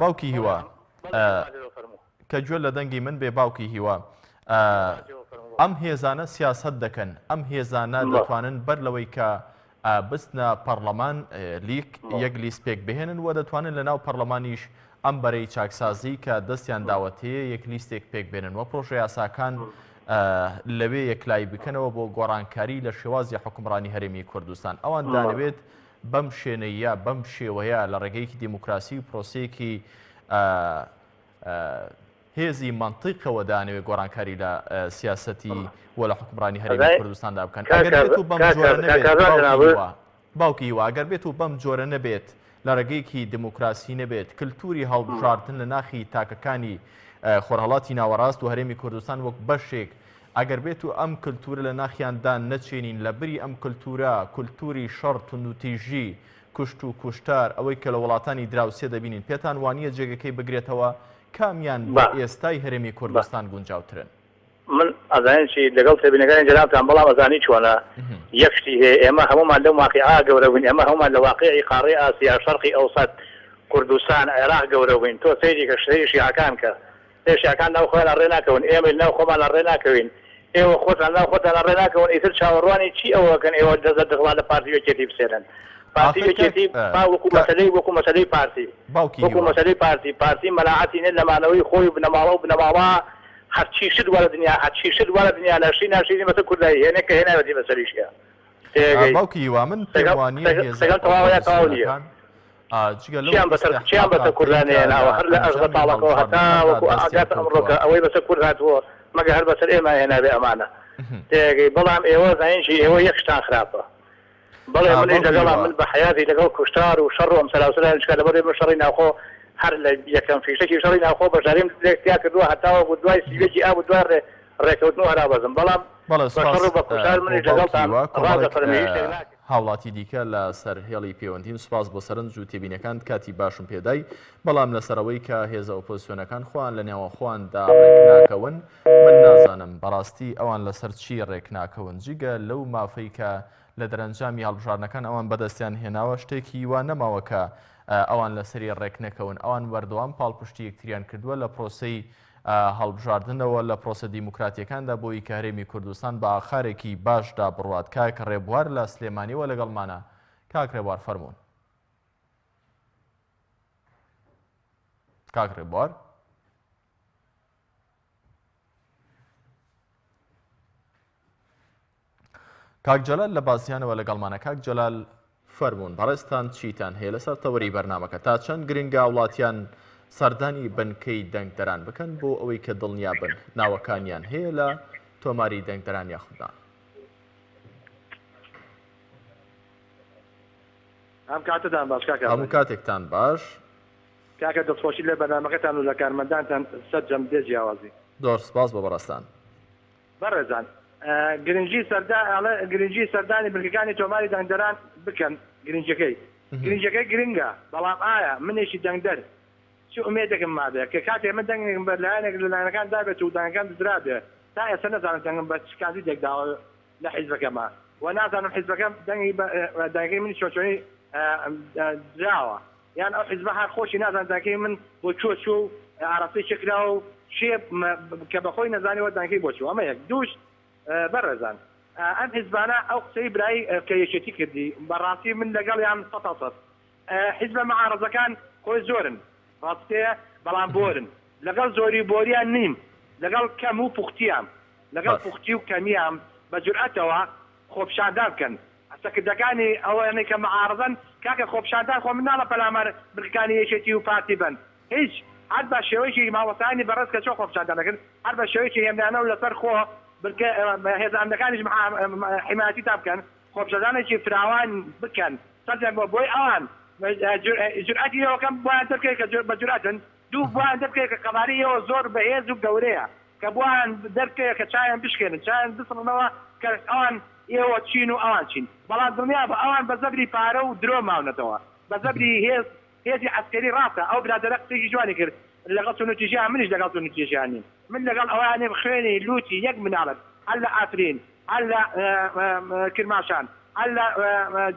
باوکی هیوا کە گوێ لە دەنگی من بێ باوکی هیوا ئەم هێزانە سیاسەت دەکەن ئەم هێزانە دەتوانن بەر لەوەی کە بچنە پەرلەمان لیک یەک لیست پێک بهێنن و دەتوانن لە ناو پەرلەمانیش ئەم بەرەی چاکسازی کە دەستیان داوەتەیە یەک لیستێک پێک بێنن و پرۆژە یاساکان لەوێ یەکلایی بکەنەوە بۆ گۆڕانکاری لە شێوازی حکومڕانی هەرێمی کوردستان ئەوان دانەوێت بەم شێنەییە، بەم شێوەیە لە ڕێگەیەکی دیموکراسی و پرۆسەیەکی هێزی مەنتیقەوە دانەوێت گۆڕانکاری لە سیاسەتی و لە حوکمڕانی هەرێمی کوردستاندا بکەن. ئەگەر بێت و بەم جۆرە نەبێت، باوکی هیوا. باوکی هیوا ئەگەر بێت و بەم جۆرە نەبێت لە ڕێگەیەکی دیموکراسی نەبێت کلتوری هەڵبژاردن لە ناخی تاکەکانی خۆرهەڵاتی ناوەڕاست و هەرێمی کوردستان وەک بەشێک ئەگەر بێت و ئەم کلتورە لە ناخیاندا نەچێنین لە بری ئەم کلتورە کولتوری شەڕ توندوتیژی کوشت و کوشتار ئەوەی کە لە وڵاتانی دراوسێ دەبینین پێتان وانییە جێگەکەی بگرێتەوە کامیان بۆ ئێستای هەرێمی کوردستان گونجاوترن؟ من ئەزانی چی لەگەڵ تێبینەکانی جەنابتان بەڵام ئەزانی چۆنە یەک شتی هەیە ئێمە هەموومان لەم واقیعە گەورە بووین ئێمە هەموومان لە واقیعی قاڕەی ئاسیا شەرقی ئەوسەت کوردستان عێراق گەورە بووین تۆ سەیری کە سەیری شیعەکان کە سەیری شیعەکان ناو خۆیانا ڕێ ناکەون ئێمەی لەناو خۆمانا ڕێ ناکەوین ئێوە خۆتان لەناو خۆتانا ڕێ ناکەون ئیتر چاوەڕوانی چی ئەوە ئەکەن ئێوە دەست لە دەسەڵات لە پارتی و یەکێتی بسێنن پارتی و ئاخر کاک یەکێتی با وەکو کاک مەسەلەی وەکو مەسەلەی پارتی باوکی وەکو هیوا. مەسەلەی پارتی پارتی مەناعەتی نە لە مانەوەی خۆی و بنەماڵە و بنەماڵە هەرچی شت وا لە دنیا هەرچی شت وا لە دنیا ناشرین ناشرینی بەسەر کوردای هێنێ کە هێناوێتی بەسەریشیا تێگەی باوکی هیوا من پێم قسەکەم وانییە هێزە قسەکەم تەواوە یا تەواو نییە؟ ئۆپۆزسیۆنەکان جگە لەو چیان بەسەر چیان بەسەر ئیستحقاقاتەی کوردان کە لە نەهێناوە هەر لە ئەنجامی ئەشغەتاڵەکەوە هەتا هەڵبژاردنەکاندا وەکو دەستیان ئاگاتە کەوتووە. ئەمڕۆکە ئەوەی بەسەر کورد هاتووە مەگەر هەر بەسەر ئێمە هێنابێ ئەمانە تێگەی بەڵام ئێوە زانین چی ئێوە یەک شتان خراپە بەڵێ منیش باوکی لەگەڵام هیوا. من بە حەیاتی لەگەڵ کوشتار و شەڕ و ئەم سەراوسەرا چکا لەبەر من شەڕی ناوخۆ هەر لە یەکەم فیشەکی شەڕی ناوخۆ بەشداریم لێ تیا کردووە هەتاوەکو دوای سیوەکی ئاب و دوای ڕێ ڕێکەوتن و هەرابەزم بەڵام بەڵێ بە سوپاس شەڕ و بە کوشتار بۆ منیش باوکی لەگەڵتان هیوا ڕاست کۆمەڵێک دەفەرموێ هیچ شتێک ناکرێ. هاوڵاتی دیکە لە سەر هێڵی پەیوەندین سوپاس بۆ سەرنج و تێبینەکانت کاتی باشم پێدای بەڵام لەسەر ئەوەی کە هێزە ئۆپۆزسیۆنەکان خۆیان لە نێوان خۆیاندا ڕێکناکەون من نازانم بەڕاستی ئەوان لەسەر چی ڕێکناکەون جگە لەو مافەی کە لە دەرەنجامی هەڵبژاردنەکان ئەوان بەدەستیان هێناوە شتێکی وا نەماوە کە ئەوان لەسەری ڕێکنەکەون ئەوان بەردەوام پاڵپشتی یەکتریان کردووە لە پرۆسەی هەڵبژاردنەوە لە پرۆسە دیموکراتیەکاندا بۆی کە هەرێمی کوردستان بە ئاقارێکی باشدا بڕوات کاک ڕێبوار لە سلێمانیەوە لەگەڵمانە کاک ڕێبوار فەرموون. کاک ڕێبوار. کاک جەلال لە بازیانەوە لەگەڵمانە کاک جەلال فەرموون بەڕێزتان چیتان هەیە لەسەر تەوەری بەرنامەکە تا چەند گرنگە وڵاتیان سەردانی بنکەی دەنگدەران بکەن بۆ ئەوەی کە دڵنیا بن ناوەکانیان هەیە لە تۆماری دەنگدەران یاخودنا ئەم کاتەتان باش کاکە هەموو کاتێکتان باش. کاکە دەستخۆشی لە بەرنامەکەتان و لە کارمەندانتان سەرجەم بێ جیاوازی. زۆر سپاس بۆ بەڕێزتان. بەڕێزان گرنگی سەردا ئەڵێ گرنگی سەردانی بنکەکانی تۆماری دەنگدەران بکەن گرنگیەکەی گرنگیەکەی گرنگە بەڵام ئایا منێکی دەنگدەر چ ئومێدێکم مابێ کە کاتێ من دەنگێکم بە لایەنێک لە لایەنەکان دابێت و دەنگەکەم دزرابێ تا ئێستا نەزانم دەنگم بە چ کاندیدێک داوە لە حیزبەکەما و نازانم حیزبەکەم دەنگی بە دەنگەکەی منی چۆن چۆنی دراوە یان ئەو حیزبە هەر خۆشی نازانێت دەنگەکەی من بۆ کوێ چووە و ئاراستەی کێ کراوە و کێ کە بە خۆی نەزانیوە دەنگەکەی بۆ چووە ئەمە یەک دووش بەڕێزان ئەم حیزبانە ئەو قسەی برای کە یەکێتی کردی بەڕاستی من لەگەڵیان سەتا سەد حیزبە مەعارەزەکان خۆی زۆرن ڕاستەیە بەڵام بۆرن لەگەڵ زۆری و بۆریان نیم لەگەڵ کەم و پوختیام لەگەڵ باش. پوختی و کەمیام بە جورئەتەوە خۆپیشاندان بکەن سەکردەکانی ئەوانەی کە مەعارەزەن کاکە خۆپیشاندان خۆ من ناڵێم پەلامار بنکەکانی یەکێتی و پارتی بەن هیچ هەر بە شێوەیەکی مامۆستایانی بەڕێز کە چۆن خۆپیشاندان دەکەن هەر بە شێوەیەکی هێمنانە و لەسەر خۆ بنکە هێزە ئەمنەکانیش حیمایەتیتان بکەن خۆپیشاندانێکی فراوان بکەن سەرجەم بۆ بۆی ئەوان جورئەتی ئێوە کەم بۆیان دەرکەوێت کە بە جورئەتن دوو بۆیان دەرکەوێت کە قەبارەی ئێوە زۆر بەهێز و گەورەیە کە بۆیان دەرکەوێت کە چاویان بشکێنن چاویان بسڕنەوە کە ئەوان ئێوە چین و ئەوان چین بەڵام دڵنیابە ئەوان بە زەبری پارە و درۆ ماونەتەوە بە زەبری هێز هێزی عەسکەری ڕاستە ئەو برادەرە قسەیەکی جوانی کرد لەگەڵ توندوتیژیان منیش لەگەڵ توندوتیژیان نیم من لەگەڵ ئەوەیا نیم خوێنی لوتی یەک مناڵت هەر لە عەفرین هەر لە کرماشان هەر لە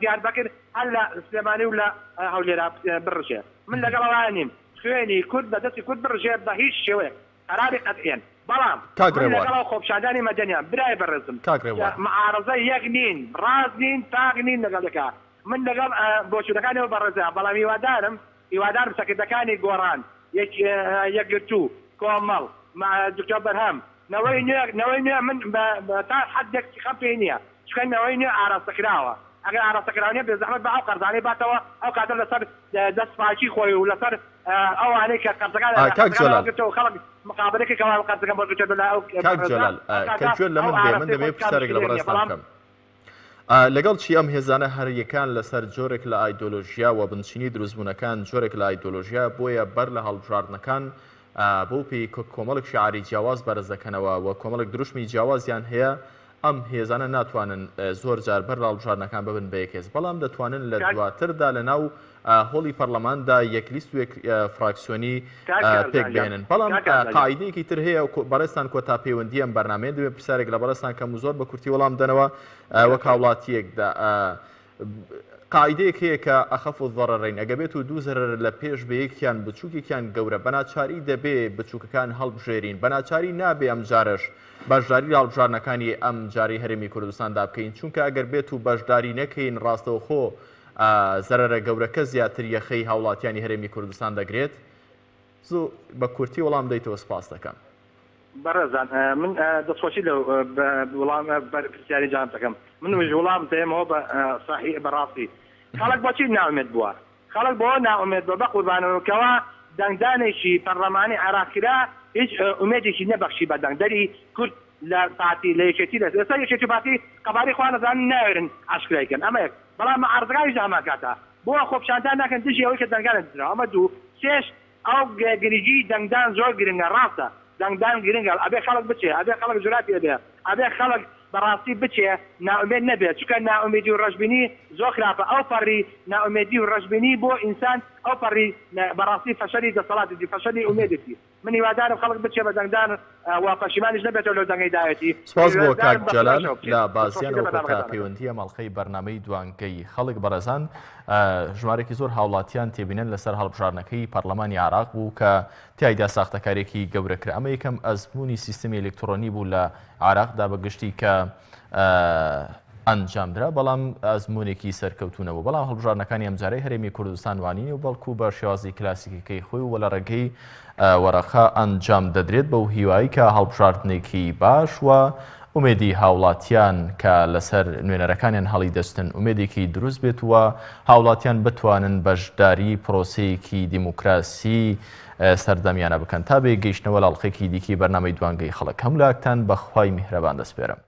دیاربەکر هەر لە سلێمانی و لە هەولێرا بڕژێ من لەگەڵ ئەوەیا نیم خوێنی کورد بە دەستی کورد بڕژێ بە هیچ شێوەیەک قەراری قەتعیەن بەڵام کاک من ڕێبوار. لەگەڵ ئەو خۆپیشاندانی مەدەنیام برای بەڕێزم کاک ڕێبوار. معارەزە یەک نین ڕاست نین پاک نین لەگەڵ یەکا من لەگەڵ بۆچوونەکانی ئەو بەڕێزەیام بەڵام هیوادارم هیوادارم سەرکردەکانی گۆڕان یەک یەکگرتوو کۆمەڵ دکتۆر بەرهەم نەوەی نوێ نەوەی نوێ من بە تا حەدێک سیقەم پێی نییە چونکە نەوەی نوێ ئاراستەکراوە ئەگەر ئاراستەکراو نییە بێزەحمەت با ئەو قەرزانەی باتەوە ئەو کاتە لەسەر دەست پاکی خۆی و لەسەر ئەوانەی کە قەرزەکان کاک قەرزەکان جەلال. وەرگرتەوە خەڵک مقابلەی کرد کەوا قەرزەکەم وەرگرتووە لەلای ئەو کاک بەڕێزە جەلال ئەو کە کاتە گوێت لە ئەو من بێ من ئاراستەی دەمەوێ خۆی بکات پرسیارێک لە مشکلەیەک نییە بەڕێزتان بەڵام بکەم. لەگەڵ چی ئەم هێزانە هەر یەکان لەسەر جۆرێک لە ئایدۆلۆژیا و بنچینەی دروستبوونەکان جۆرێک لە ئایدۆلۆژیا بۆیە بەر لە هەڵبژاردنەکان بەو پێی کە کۆمەڵێک شیعاری جیاواز بەرز دەکەنەوە و کۆمەڵێک دروشمی جیاوازیان هەیە ئەم هێزانە ناتوانن زۆر جار بەر لە هەڵبژاردنەکان ببن بە یەک هێز بەڵام دەتوانن لە دواتردا لە ناو هۆڵی پەرلەماندا یەک لیست و یەک فراکسیۆنی پێک بهێنن بەڵام قاعیدەیەکی تر هەیە بەڕێزتان کۆتا پەیوەندی ئەم بەرنامەیە دەبێت پرسیارێک لە بەڕێزتان کەم و زۆر بە کورتی وەڵام دەنەوە وەک هاوڵاتیەک قاعیدەیەک هەیە کە اخف الضررین ئەگە بێت و دوو زەرەر لە پێش بێ یەکیان بچووکێکیان گەورە بەناچاری دەبێ بچووکەکان هەڵبژێرین بەناچاری نابێ ئەمجارەش بەشداری لە هەڵبژاردنەکانی ئەمجارەی هەرێمی کوردستاندا بکەین چونکە ئەگەر بێت و بەشداری نەکەین ڕاستەوخۆ زەرەرە گەورەکە زیاتر یەخەی هاوڵاتیانی هەرێمی کوردستان دەگرێت؟ زوو بە کورتی وەڵام دەیتەوە سپاست دەکەم. بەڕێزان من دەستخۆشی لەو وڵام پرسیاری جانت دەکەم من وش وڵام دەیەمەوە بە ساحی بەڕاستی خەڵک بۆچی نائومێد بووە خەڵک بەوە نائومێد بووە بەقوربانەوە کەوا دەنگدانێکی پەڕلەمانی عێراق کرا هیچ ئومێدێکی نەبەخشی بە دەنگدەری کورد لە پارتی لە یەکێتی لە ئێستا یەکێتی و پارتی قەبارەی خۆیان ئەزانن ناوێرن ئاشکرای کەن ئەمە یەک بەڵام معارزەکانیش لە هەمان کاتا بۆ خۆپیشاندان ناکەن دژی ئەوەی کە دەنگانە دزراوە ئەمە دوو سێش ئەو گرنگی دەنگدان زۆر گرنگە ڕاستە دەنگدان گرنگە ئەبێ خەڵک بچێ ئەبێ خەڵک جوراتی هەبێ ئەبێ خەڵک بەڕاستی بچێ نائومێد نەبێ چونکە نائومیدی و ڕەشبینی زۆر خراپە ئەو پەڕی نائومێدی و ڕەشبینی بۆ ئینسان ئەو پەڕی بەڕاستی فەشەلی دەسەڵاتێتی فەشەلی ئومێدێتی من هیوادارم خەڵک بچێ بە دەنگدان و پەشیمانیش نەبێتەوە لەو دەنگەی داوێتی. سپاس بۆ کاک هیوادارم بە جەلال خوداشەوە بچێ. لە دەستخۆشی لە بازیانەوە کۆتا بەرنامەکەتان ئەکەم. پەیوەندی ئەم ئەڵقەی بەرنامەی دوانگەی خەڵک بەڕێزان ژمارەیەکی زۆر هاوڵاتیان تێبینن لەسەر هەڵبژاردنەکەی پەڕلەمانی عێراق بوو کە تیایدا ساختەکاریەکی گەورە کرا ئەمە یەکەم ئەزموونی سیستمی ئەلکترۆنی بوو لە عێراقدا بە گشتی کە ئەنجامدرا، بەڵام ئەزموونێکی سەرکەوتوو نەبوو. بەڵام هەڵبژاردنەکانی ئەمجارەی هەرێمی کوردستان وانین و بەڵکو بە شێوازی کلاسیکیەکەی خۆی و لە ڕێگەی وەرەقە ئەنجام دەدرێت بەو هیوای کە هەڵبژاردنێکی باش و ئومێدی هاوڵاتیان کە لەسەر نوێنەرەکانیان هەڵیدەچنن ئومێدێکی دروست بێت و هاوڵاتیان بتوانن بەشداری پرۆسەیەکی دیموکراسی سەردەمیانە بکەن تا بێ گەیشتنەوە لە ئەڵقەیەکی دیکەی بەرنامەی دوانگەی خەڵک هەموو لاکتان بە خوای میهرەبان دەسپێرم.